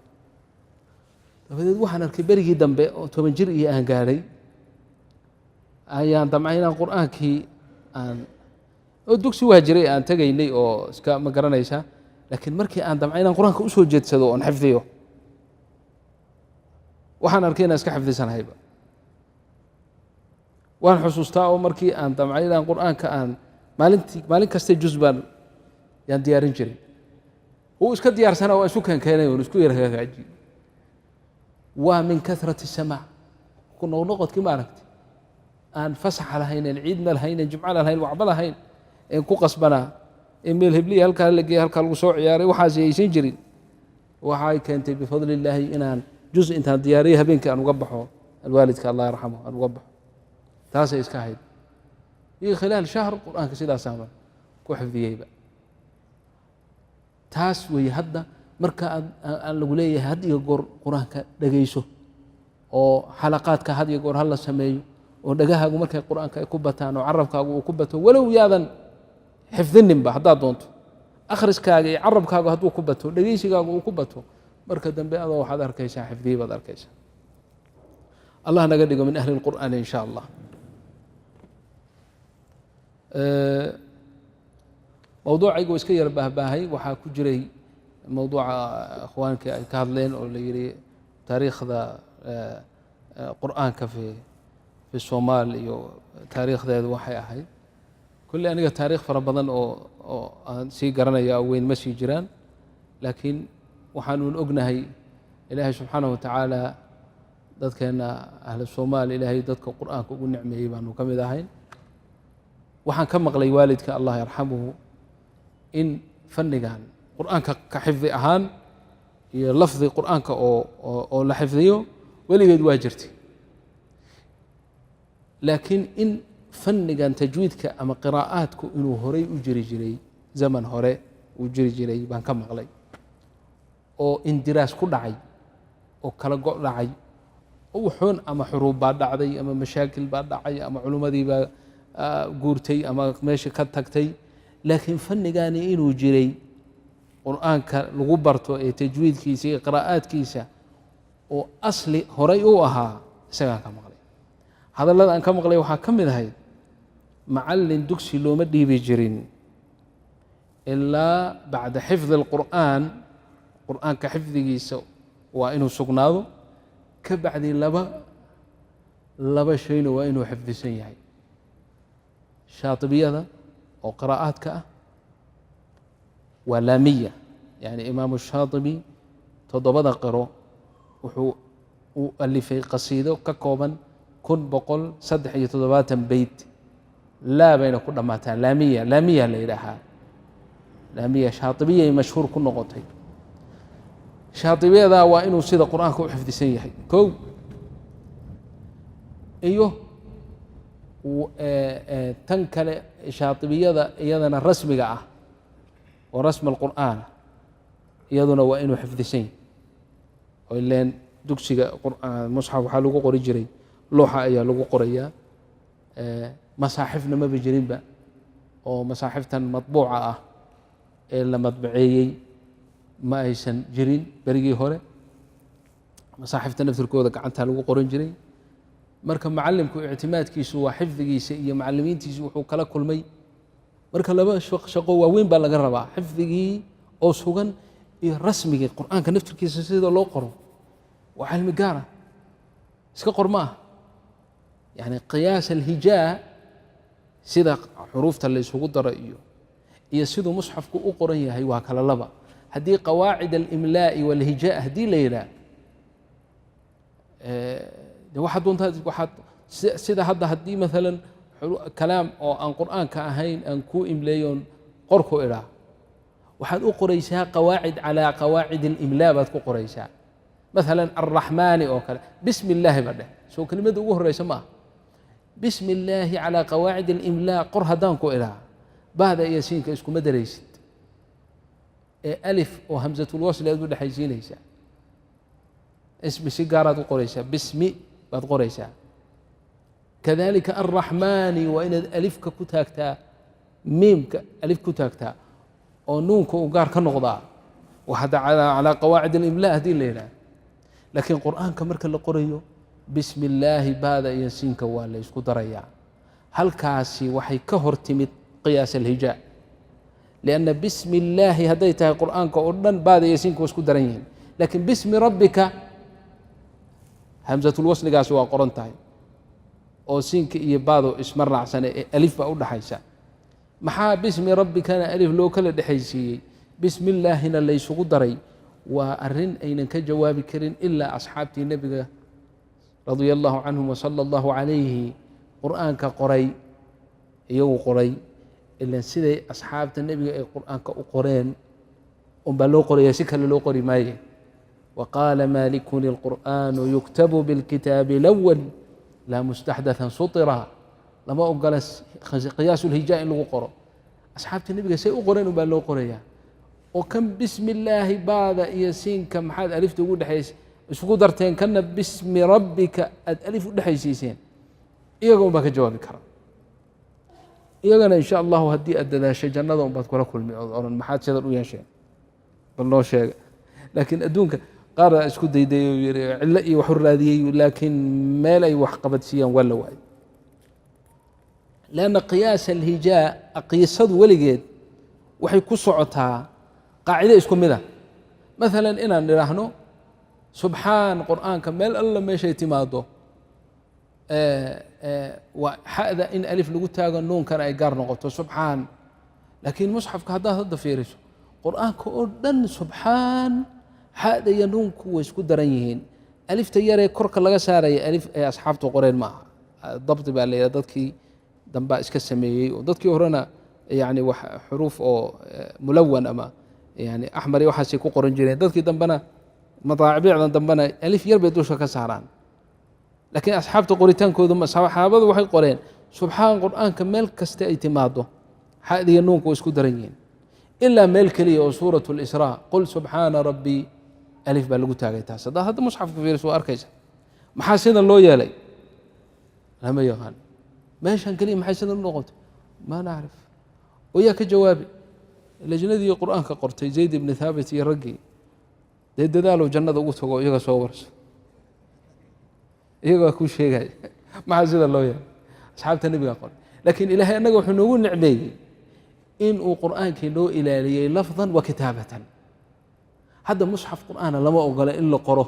Dabadeed waxaan arkay berigii dambe oo 10 jir iyo aan gaadhay, ayaan damcay inaan Qur-aankii aan oo dugsi waa jiray aan tegaynay oo iska ma garanaysaa, laakiin markii aan damcay inaan Qur-aanka usoo jeedsado oon xifdiyo, waxaan arkay inaan iska xifdisanahayba. Waan xusuustaa oo markii aan damcay inaan Qur-aanka aan maalintii maalin kasta juz baan yaan diyaarin jiray, wuu iska diyaarsanaa, waa isu keenkeenay oon isku yar hagaajiyey. Waa min kathrati samaac, ku noqnoqodkii, ma aragtay, aan fasaxa lahayn, een ciidna lahayn, een jumcana lahayn, waxba lahayn, een ku qasbanaa, ee meel hebliya halkaa la geeyey, halkaa lagu soo ciyaaray, waxaasi aysan jirin. Waxay keentay bifadli illaahi inaan juz intaan diyaariyey habeenkii aan uga baxo alwaalidka, Allah yarxamu, aan uga baxo. Taasay iska ahayd. Iyo khilaal shahr Qur-aanka sidaasaaba ku xifdiyeyba. Taas weeye. Hadda marka aan lagu leeyahay had iyo goor Qur-aanka dhegeyso, oo xalaqaadka had iyo goor hala sameeyo, oo dhegahaagu markay Qur-aanka ay ku bataan oo carabkaagu uu ku bato, walow yaadan xifdininba haddaad doonto, akhriskaaga iyo carabkaagu hadduu ku bato, dhegeysigaagu uu ku bato, marka dambe adoo waxaad arkaysaa xifdiyey baad arkaysaa. Allah naga dhigo min ahli اlqur'aan in sha Allah. Mowduucaygu iska yar baahbaahay. Waxaa ku jiray mowduuca ikhwaankii ay ka hadleen oo la yihi taariikhda Qur'aanka fi Somaal iyo taariikhdeedu waxay ahayd. Kolley aniga taarikh fara badan oo aan sii garanaya weyn ma sii jiraan, laakiin waxaanuun ognahay Ilaahay subxaanahu watacaala dadkeenna ahlu Somaal Ilaahay dadka Qur'aanka ugu nicmeeyey baanu ka mid ahayn. Waxaan ka maqlay waalidka, Allah yarxamuhu, in fannigan Qur'aanka ka xifdi ahaan iyo lafdi Qur'aanka oo la xifdiyo weligeed waa jirtay, laakiin in fannigan tajwiidka ama qiraa'aadku inuu horey u jiri jiray, zaman hore uu jiri jiray baan ka maqlay, oo indiraas ku dhacay oo kala go' dhacay oo wuxuun ama xuruub baa dhacday ama mashaakil baa dhacay ama culimmadii baa guurtay ama meesha ka tagtay, laakiin fannigani inuu jiray Qur'aanka lagu barto ee tajwiidkiisa iyo qiraa'aadkiisa oo asli horay u ahaa isagaan ka maqlay. Hadallada aan ka maqlay waxaa ka mid ahayd macallin dugsi looma dhiibi jirin ilaa bacda xifdi alqur'aan, Qur'aanka xifdigiisa waa inuu sugnaado, ka bacdi laba shayna waa inuu xifdisan yahay: shaatibiyada oo qiraa'aadka ah, waa laamiya, yani Imaamu Shaatibi toddobada qiro wuxuu u alifay qasiido ka kooban 1173 beyt, laa bayna ku dhammaataa. Laamiya, laamiya la yidhaahaa, laamiya shaatibiyay mashhuur ku noqotay. Shaatibiyadaa waa inuu sida Qur-aanka u xifdisan yahay kow, iyo tan kale shaatibiyada iyadana rasmiga ah oo rasmi alqur'aan iyaduna waa inuu xifdisan yahay, oo ileen dugsiga musxaf waxaa lagu qori jiray looxa ayaa lagu qorayaa, masaaxifna maba jirinba, oo masaaxiftan matbuuca ah ee la madbaceeyey ma aysan jirin berigii hore. Masaaxifta naftirkooda gacantaa lagu qoran jiray. Marka macallimku ictimaadkiisu waa xifdigiisa iyo macallimiintiisu wuxuu kala kulmay. Marka laba shaqo waaweyn baa laga rabaa: xifdigii oo sugan. Iyo rasmigii Qur'aanka naftirkiisa sida loo qoro waa cilmi gaara, iska qor ma aha. Yani qiyaas alhijaa, sida xuruufta la isugu daro iyo siduu musxafku u qoran yahay, waa kala laba. Haddii qawaacid alimlaa'i walhijaa haddii la yidhaah, de waxaad doontaa waxaad sida hadda haddii maalan kalaam oo aan Qur'aanka ahayn aan kuu imleeyoon qorku idhaa, waxaad u qoraysaa qawaacid, calaa qawaacid alimlaa baad ku qoraysaa. Maalan alraxmaani oo kale, bismi illaahi ba dheh, soo kelimadda ugu horeysa ma aha? Bismi illaahi calaa qawaacid alimlaa qor haddaan ku idhaa, bahda iyo siinka iskuma daraysid ee alif oo hamsatulwasli aad u dhexaysiinaysaa. Ismi si gaaraad u qoraysaa, bismi baad qoraysaa. Kadalika alraxmaani waa inaad alifka ku taagtaa, miimka alif ku taagtaa oo nuunka uu gaar ka noqdaa. Waa hadda calaa qawaacid alimlaa haddii la yidhaah. Laakiin Qur'aanka marka la qorayo, bismi illaahi baada iyo siinka waa la ysku darayaa. Halkaasi waxay ka hor timid qiyaas alhijaa, lianna bismi illaahi hadday tahay, Qur'aanka oo dhan baada iyo siinka waa isku daran yihiin. Laakiin bismi rabbika hamsatulwasligaasi waa qoran tahay oo siinka iyo baado isma raacsane ee alif baa u dhaxaysa. Maxaa bismi rabbikana alif loo kala dhexaysiiyey, bismi illaahina laysugu daray? Waa arrin aynan ka jawaabi karin ilaa asxaabtii Nebiga radia allahu canhum wasala allahu calayhi Qur'aanka qoray, iyagu qoray. Ilan siday asxaabta Nebiga ay Qur'aanka u qoreen unbaa loo qoraya, si kale loo qori maaye. Waqaala malikun ilqur'aanu yuktabu bilkitaabi alawal laa mustaxdathan sutira. Lama ogola qiyaas ulhijaa in lagu qoro. Asxaabta Nebiga say u qoreen unbaa loo qorayaa. Oo kan bismi illaahi baada iyo siinka maxaad alifta ugu dhexays isugu darteen, kana bismi rabbika aad alif u dhexaysiiseen? Iyaga un baa ka jawaabi kara. Iyagana insha allahu haddii aad dadaashay, jannada un baad kula kulmi ood oran, "Maxaad sidan u yeesheen? Bal noo sheega." Laakiin adduunka qaar isku dayday oo yiri cillo iyo waxu raadiyey, laakiin meel ay wax qabadsiiyaan waa la waayay, lianna qiyaas alhijaa, qiisadu weligeed waxay ku socotaa qaacide isku mid a. Maalan inaan idhaahno subxaan, Qur'aanka meel alla meeshay timaado waa xa'da in alif lagu taago, nuunkana ay gaar noqoto, subxaan. Laakiin musxafka haddaad hadda fiiriso, Qur'aanka oo dhan subxaan xa'da iyo nuunku way isku daran yihiin. Alifta yaree korka laga saaraya alif ay asxaabtu qoreen ma aha, dabdi baa la yidhaha, dadkii dambaa iska sameeyey. Oo dadkii horena yani wax xuruuf oo mulawan ama yani axmar iyo waxaasay ku qoran jireen. Dadkii dambena, madaacbiicdan dambena, alif yar bay dusha ka saaraan. Laakiin asxaabta qoritaankoodu, saxaabadu waxay qoreen subxaan Qur'aanka meel kasta ay timaado xa'diga nuunku way isku daran yihiin, ilaa meel keliya oo suurat lisraa, qul subxaana rabbii, alif baa lagu taagay. Taas haddaad hadda musxafka fiiriso waa arkaysa. Maxaa sidan loo yeelay lama yaqaan. Meeshan keliya maxay sidan u noqotay ma nacrif. Oo yaa ka jawaabi? Lajnadii Qur'aanka qortay, Zayd ibni Thaabit iyo raggii dee dadaalow jannada ugu tago, iyaga soo warso, iyagaa kuu sheegaya maxaa sida loo yeelay. Asxaabta Nebigaa qoray. Laakiin Ilaahay annaga wuxuu noogu nicmeeyey inuu Qur'aankii noo ilaaliyey lafdan wa kitaabatan. Hadda musxaf Qur'aana lama ogola in la qoro.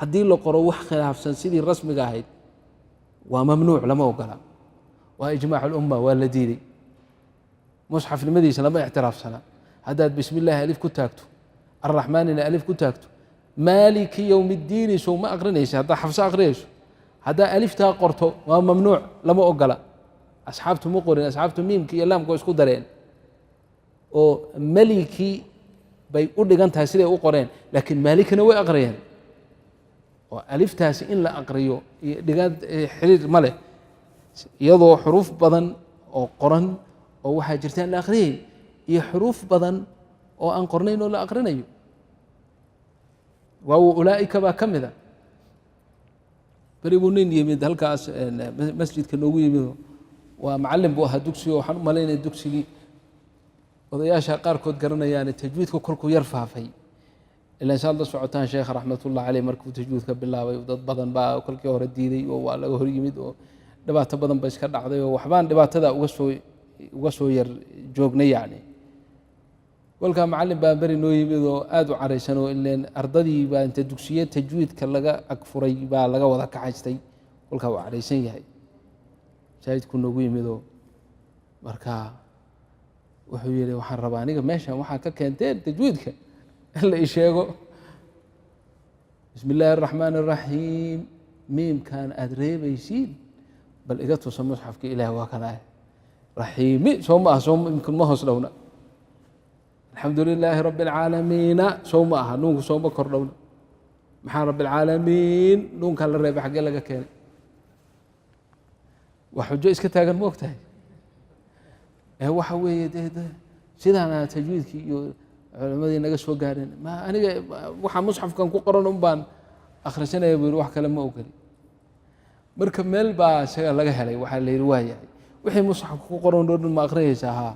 Haddii la qoro wax khilaafsan sidii rasmiga ahayd, waa mamnuuc, lama ogola. Waa ijmaac alumma, waa la diiday, musxafnimadiisa lama ictiraafsana. Haddaad bismi illaahi alif ku taagto, arraxmaanina alif ku taagto, maaliki yowm iddiini sow ma aqrinaysa? Haddaa Xafso aqriyayso, haddaa aliftaa qorto, waa mamnuuc, lama ogola. Asxaabtu ma qorin. Asxaabtu miimka iyo laamka waa isku dareen oo meliki bay u dhigan tahay siday u qoreen, laakiin maalikina way aqriyeen. Oo aliftaasi in la aqriyo iyo dhigaan xiriir ma leh, iyadoo xuruuf badan oo qoran oo waxaa jirta aan la aqriyayn iyo xuruuf badan oo aan qornayn oo la aqrinayo. Waawo ulaa'ika baa ka mida. Beri buu nin yimid halkaas masjidka noogu yimido, waa macallin buu ahaa dugsigo. Waxaan u malaynaya dugsigii odayaasha qaarkood garanayaane tajwiidka kolkuu yar faafay. Ilaan saad la socotaan, sheekha raxmatullah caleyh markuu tajwiidka bilaabay, dad badan baa kolkii hore diiday oo waa laga hor yimid oo dhibaato badan ba iska dhacday oo waxbaan dhibaatada uga soo yar joognay. Yacni Kolkaa macallin baa beri noo yimid oo aada u caraysan, oo ileen ardadii baa inta dugsiye tajwiidka laga agfuray baa laga wada kaxaystay. Kolkaa uu caraysan yahay, masaajidku noogu yimidoo marka wuxuu yihi, "Waxaan rabaa aniga meeshan waxaa ka keenteen tajwiidka in la ii sheego. Bismi illaahi araxmaan araxiim, miimkan aada reebaysiin bal iga tusa musxafka Ilaah. Waa kana raxiimi, soo ma aha? Soo ma hoos dhowna? Alxamdu lilaahi rabbi alcaalamiina, sow ma aha? Nuunku sooma kor dhowna? Maxaa rabbi alcaalamiin nuunkan la reebay xaggee laga keenay?" Waa xujo iska taagan, ma og tahay? Waxa weeye de sidaana tajwiidkii iyo culimadii naga soo gaareen. Ma aniga waxaa musxafkan ku qoran un baan akhrisanaya, buu yihi, wax kale ma ogoli. Marka meel baa isaga laga helay. Waxaa la yidhi, "Waa yahay, wixii musxafka ku qoran oo dhan ma akhriyaysaa?" "Haa."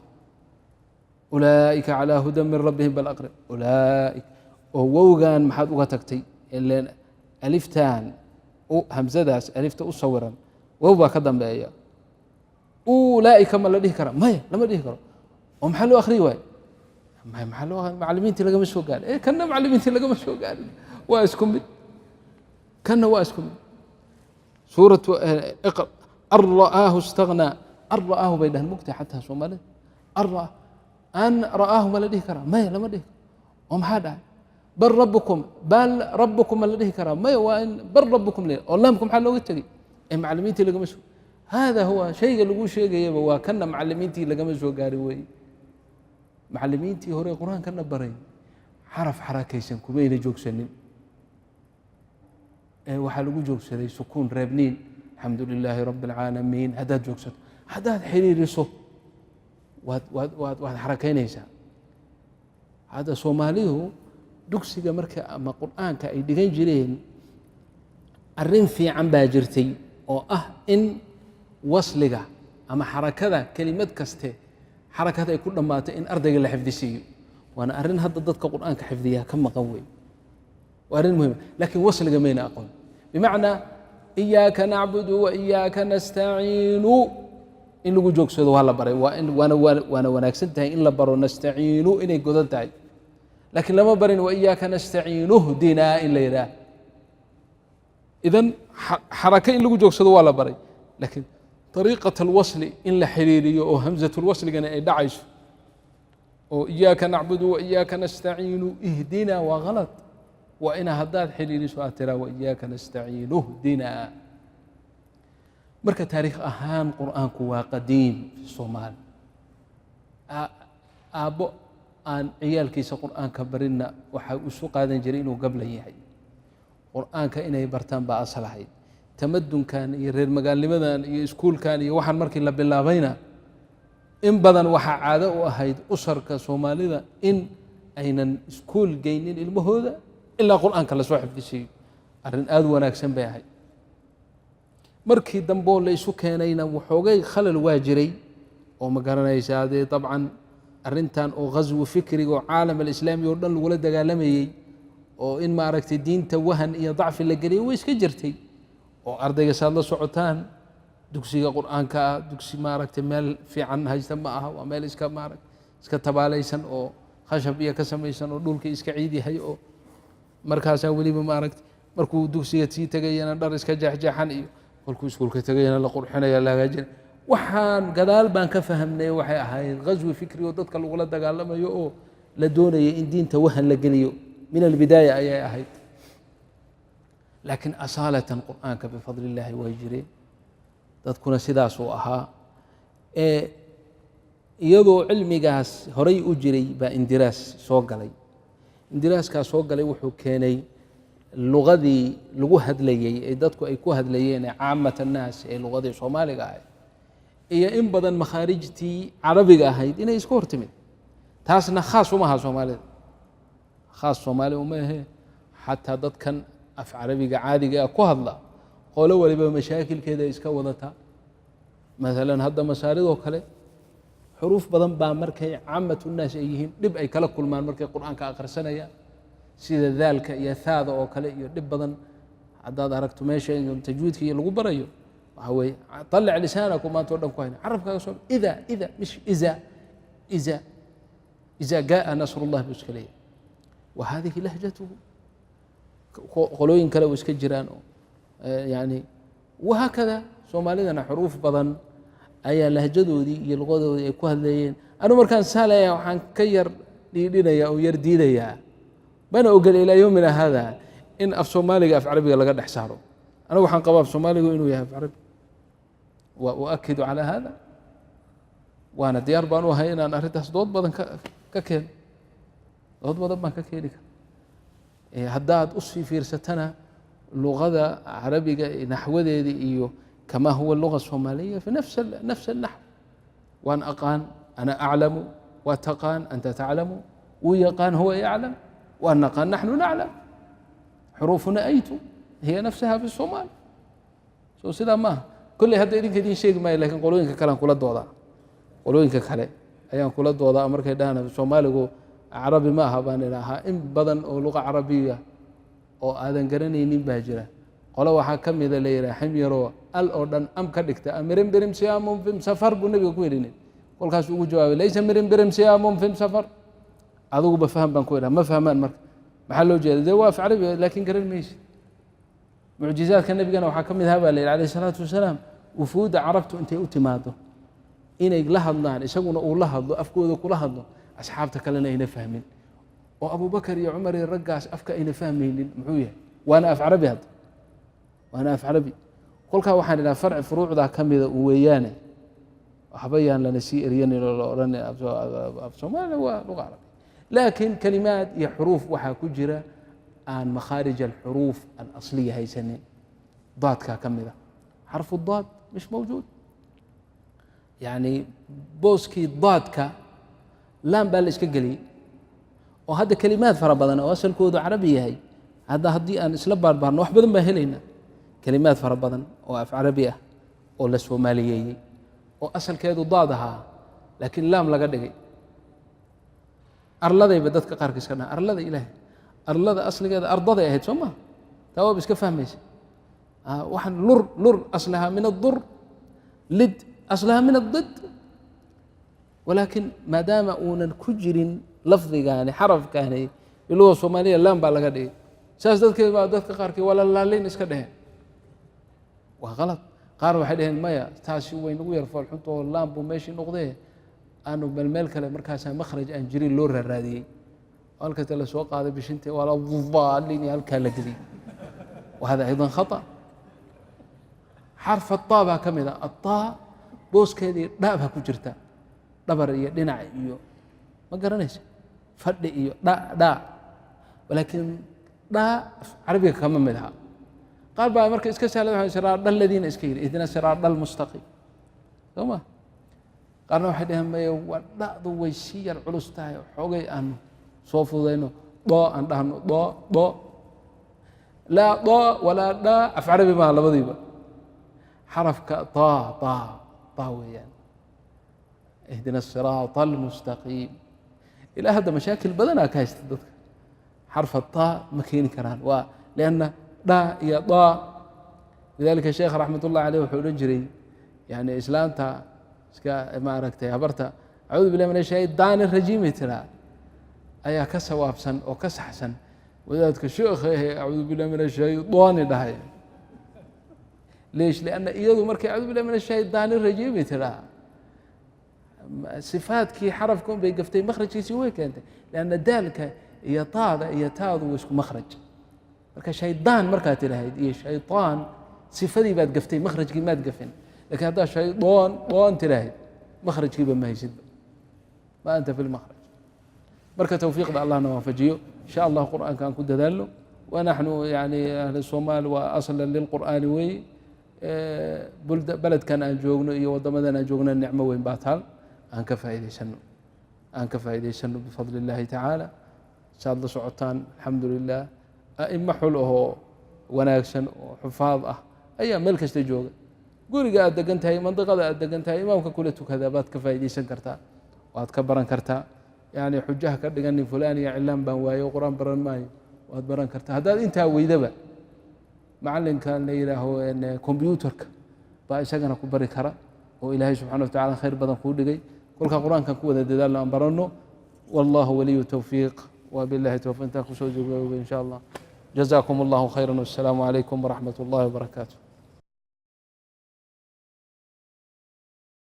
"Ulaa'ika calaa hudan min rabbihim", bal aqri ulaaik oo wowgan maxaad uga tagtay? Ileen aliftan hamsadaas alifta u sawiran wow baa ka dambeeya. Ulaa'ika ma la dhihi karaa? Maya, lama dhihi karo. Oo maxaa loo akhriyi waayo? Maxaa loo macallimiintii lagama soo gaarin. Kanna macallimiintii lagama soo gaarin, waa isku mid. Kanna waa isku mid. Suuratu iqra, "an ra'aahu istaghnaa", "an ra'aahu" bay dhahan, mugtahay? Xataa Soomaalida an ra'a, "an ra'aahu" ma la dhihi karaa? Maya, lama dhihi karo. Oo maxaa dhahay? "Bal rabbukum", "bal rabbukum" ma la dhihi karaa? Maya, waa in "bal rabbukum" la. Oo laamka maxaa looga tegey? Ee macallimiintii lagama soo. Hada huwa shayga lagu sheegayaba, waa kana macallimiintii lagama soo gaarin weeye. Macallimiintii hore Qur-aankana baray xaraf xarakaysan kumayna joogsanin, ee waxaa lagu joogsaday sukuun, reebniin. "Alxamdu lilaahi rabbi alcaalamiin" haddaad joogsato, haddaad xiriiriso, waad xarakaynaysaa. Hadda Soomaalidu dugsiga marka ama Qur'aanka ay dhigan jireen, arrin fiican baa jirtay oo ah in wasliga ama xarakada kelimad kaste xarakada ay ku dhammaato in ardayga la xifdisiiyo. Waana arrin hadda dadka Qur'aanka xifdiyaa ka maqan wey. Waa arrin muhima, laakiin wasliga mayna aqoon. Bimacnaa "iyaaka nacbudu wa iyaaka nastaciinu" in lagu joogsado waa la baray, waa in waana wanaagsan tahay in la baro "nastaciinu" inay godan tahay, laakiin lama barin "wa iyaaka nastaciinu hdinaa" in la yidhaah. Idan xarako in lagu joogsado waa la baray, laakiin طariiqaة alwasli in la xiriiriyo oo hamzatulwasligana ay dhacayso oo "iyaaka nacbudu wa iyaaka nastaciinu ihdinaa" waa غalط. Waa inaa haddaad xiriiriso aad tiraa "wa iyaaka nastaciinu hdinaa". Marka taariikh ahaan Qur'aanku waa qadiim fi Soomaali. Aabbo aan ciyaalkiisa Qur'aanka barinna waxa isu qaadan jiray inuu gablan yahay. Qur'aanka inay bartaan baa asal ahayd. Tamadunkan iyo reer magaalnimadan iyo iskuulkan iyo waxaan markii la bilaabayna, in badan waxaa caado u ahayd usarka Soomaalida in aynan iskuul geynin ilmahooda ilaa Qur'aanka lasoo xifdisiiyo. Arrin aada u wanaagsan bay ahayd. Markii damboo la isu keenayna waxoogay khalal waa jiray oo, ma garanaysaa, dee dabcan arrintan oo ghaswu fikriga oo caalam alislaami oo dhan lagula dagaalamayey oo in, maaragtay, diinta wahan iyo dacfi la geliyay way iska jirtay. Oo ardayga saad la socotaan, dugsiga Qur'aanka ah dugsi, maaragtay, meel fiican haysta ma aha. Waa meel iska, maarag, iska tabaalaysan oo khashab iyo ka samaysan oo dhulka iska ciid yahay, oo markaasaa weliba, maaragtay, markuu dugsiga sii tegayana dhar iska jeexjeexan iyo kolkuu iskuulka tegayana la qurxinaya, la hagaajinaya. Waxaan gadaal baan ka fahamnay waxay ahayd ghaswi fikri oo dadka lagula dagaalamayo oo la doonayay in diinta wahan la geliyo. Min albidaaya ayay ahayd, laakiin asaalatan Qur'aanka bifadli illaahi way jireen, dadkuna sidaasuu ahaa. Ee iyadoo cilmigaas horay u jiray baa indiraas soo galay. Indiraaskaas soo galay wuxuu keenay luqadii lagu hadlayey ee dadku ay ku hadlayeen ee caamat annaas ee luqadii Soomaaliga ahayd iyo in badan makhaarijtii Carabiga ahayd inay iska hortimid. Taasna khaas uma aha Soomaalida, khaas Soomaali uma ahe. Xataa dadkan af Carabiga caadiga ah ku hadla, qolo waliba mashaakilkeeda iska wadataa. Maalan hadda Masaaridoo kale xuruuf badan baa markay caamatu nnaas ay yihiin dhib ay kala kulmaan markay Qur'aanka akhrisanayaan, sida daalka iyo thaada oo kale iyo dhib badan. Haddaad aragto meesha tajwiidka iyo lagu barayo, waxaa weeye "طلع لسانك" maanta o dhan ku hayna carabkaaga soo ida ida mish iza iza. Iza jaa nasrullah buu iska leeyahay. Wa hadihi lahjatuhu. Qolooyin kale u iska jiraan oo yani wahaakada. Soomaalidana xuruuf badan ayaa lahjadoodii iyo luqadoodii ay ku hadlayeen. Anu markaan saa leeyahay, waxaan ka yar dhiidhinaya oo yar diidayaa, mana ogol ilaa yowmina hada in af Soomaaliga af Carabiga laga dhex saaro. Anigu waxaan qabaa af Soomaaligu inuu yahay af Carabi, wa uakidu calaa hada, waana diyaar baan u ahay inaan arrintaas dood badan ka keeno. Dood badan baan ka keeni kara. Haddaad usii fiirsatana luqada Carabiga naxwadeeda iyo kama huwa luga soomaaliya fi nafs الnaxw. Waan aqaan, ana aclamu, waa taqaan, anta taclamu, wuu yaqaan, huwa yaclam, waan naqaan, naxnu naclam. Xuruufuna aytu hiya nafsaha fi somaal. So sidaa maaha. Kolley hadda idinka idin sheegi maayo, lakin qolooyinka kale aan kula doodaa, qolooyinka kale ayaan kula doodaa. Markay dhahaan Soomaaligu Carabi ma aha, baan idhaahaa in badan oo luqa Carabiya oo aadan garanaynin baa jira. Qolo waxaa ka mida la yidhaha Ximyaroo al oo dhan am ka dhigta. Mirim birim siyaamun fim safar buu nebiga ku yidhi. Kolkaasuu ugu jawaabay, laysa mirim birim siyaamun fim safar. Adiguba faham baan ku idhaha. Ma fahmaan. Marka maxaa loo jeeda? Dee waa af Carabi, laakiin garan maysid. Mucjizaadka nebigana waxaa ka mid ahaa, baa la yidhi, alayh isalaatu wasalaam, wufuudda Carabtu intay u timaado inay la hadlaan, isaguna uu la hadlo, afkooda kula hadlo, asxaabta kalena ayna fahmin, oo Abubakar iyo Cumar iyo raggaas afka ayna fahmaynin muxuu yahay. Waana af Carabi hadda, waana af Carabi. Kolkaa waxaan idhaha farci furuucdaa ka mida u weeyaane, waxba yaan lana sii eryanin oo la odhan af Soomaaliya waa luga Carabi. Laakiin kalimaad iyo xuruuf waxaa ku jira aan makhaarij alxuruuf alasliya haysanin. Daadkaa ka mida, xarfu daad مش mawjuud, yani booskii daadka laan baa la iska geliyey. Oo hadda kelimaad fara badan oo asalkoodu Carabi yahay, hadda haddii aan isla baarbaarno, wax badan baan helaynaa. Kelimaad fara badan oo af Carabi ah oo la Soomaaliyeeyey oo asalkeedu daad ahaa, laakiin laam laga dhigay. Arladayba dadka qaarka iska dhaha arlada Ilaahay. Arlada asligeeda ardaday ahayd, soo ma? Taa waaba iska fahmaysa. Waxaan lur, lur aslahaa min adur, lid aslahaa min adid, walaakin maadaama uunan ku jirin lafdigaani, xarafkaani biluga Soomaaliya, laam baa laga dhigay. Saas dadkeed baa dadka qaarkii waa la laalin iska dheheen. Waa qalad. Qaar waxay dhaheen maya, taasi way nagu yar foolxunta oo laam buu meeshii noqdee, aanu bal meel kale. Markaasaa makhraj aan jirin loo raaraadiyey. Halkasta la soo qaaday bishinta waa la daalin iyo halkaa la geliyey. وهذا أيضا خطأ. xarف الطا baa ka mid a. aلطaa booskeedii dha baa ku jirta, dhabar iyo dhinac iyo, ma garanaysa, fadhi iyo dha dha, walaakiin dha Carabiga kama mid aha. Qaar baa marka iska sahla, waxa siraadha aladiina iska yidhi, ihdina siraadha almustaqiim, soo ma? Qaarna waxay dhaheen maya, waa dha'du way si yar culus tahay, xoogay aanu soo fududayno, doo aan dhahno, doo doo. Laa doo walaa dha af Carabi maaha labadiiba. Xarafka taa taa taa weeyaan, ihdina الsiraata almustaqiim. Ilaa hadda mashaakil badanaa ka haysta dadka, xarfa taa ma keeni karaan, waa lianna dha iyo daa. Lidalika sheekh raxmat ullahi caleyh wuxuu odhan jiray, yani islaanta iska maaragtay habarta acuudu billahi min ashaydaani rajiimi tiraa ayaa ka sawaabsan oo ka saxsan wadaadka sheekha ehe acuudu billahi min ashaydaani dhahay. Leesh? Lianna iyadu markay acuudu billahi min ashaydaani rajiimi tiraa, sifaadkii xarafka un bay gaftay, makhrajkiisii way keentay, lianna daalka iyo taada iyo taadu waa isku makhraj. Marka shaydaan markaad tidhahayd iyo shayطaan, sifadii baad gaftay, makhrajkii maad gafin. Lakin haddaad shaydoon doon tidhahayd, makhrajkiiba ma haysidba, ma anta fi lmakhraj. Marka towfiiqda Allahna waafajiyo, insha Allah. Qur'aanka aan ku dadaalno. Wanaxnu yani ahli somaal waa aslan lilqur'aani weeye. Beledkan aan joogno iyo waddamadan aan joogno nicmo weyn baa taal, aan ka faa'idaysano, aan ka faa'idaysano bifadli اllahi tacaala. Saad la socotaan, alxamdu lilah, a'imo xul ahoo wanaagsan oo xufaad ah ayaa meel kasta jooga. Guriga aad degan tahay, mandiqada aad degan tahay, imaamka kula tukada baad ka faa'iidaysan kartaa, waad ka baran kartaa. Yani xujaha ka dhiganin fulaan iyo cilaan baan waayo, Qur-aan baran maayo. Waad baran kartaa. Haddaad intaa weydaba, macalinkan la yidhaaho combyuterka baa isagana ku bari kara, oo Ilaahay subxana wa tacala khayr badan kuu dhigay. Kolkaa Qur-aankan ku wada dadaalno, aan baranno. Wallahu waliyu towfiiq, wabillahi towfiq. Intaan kusoo joogay, insha Allah. Jazakum allahu khayra, wassalaamu calaykum waraxmat ullahi wabarakaatu.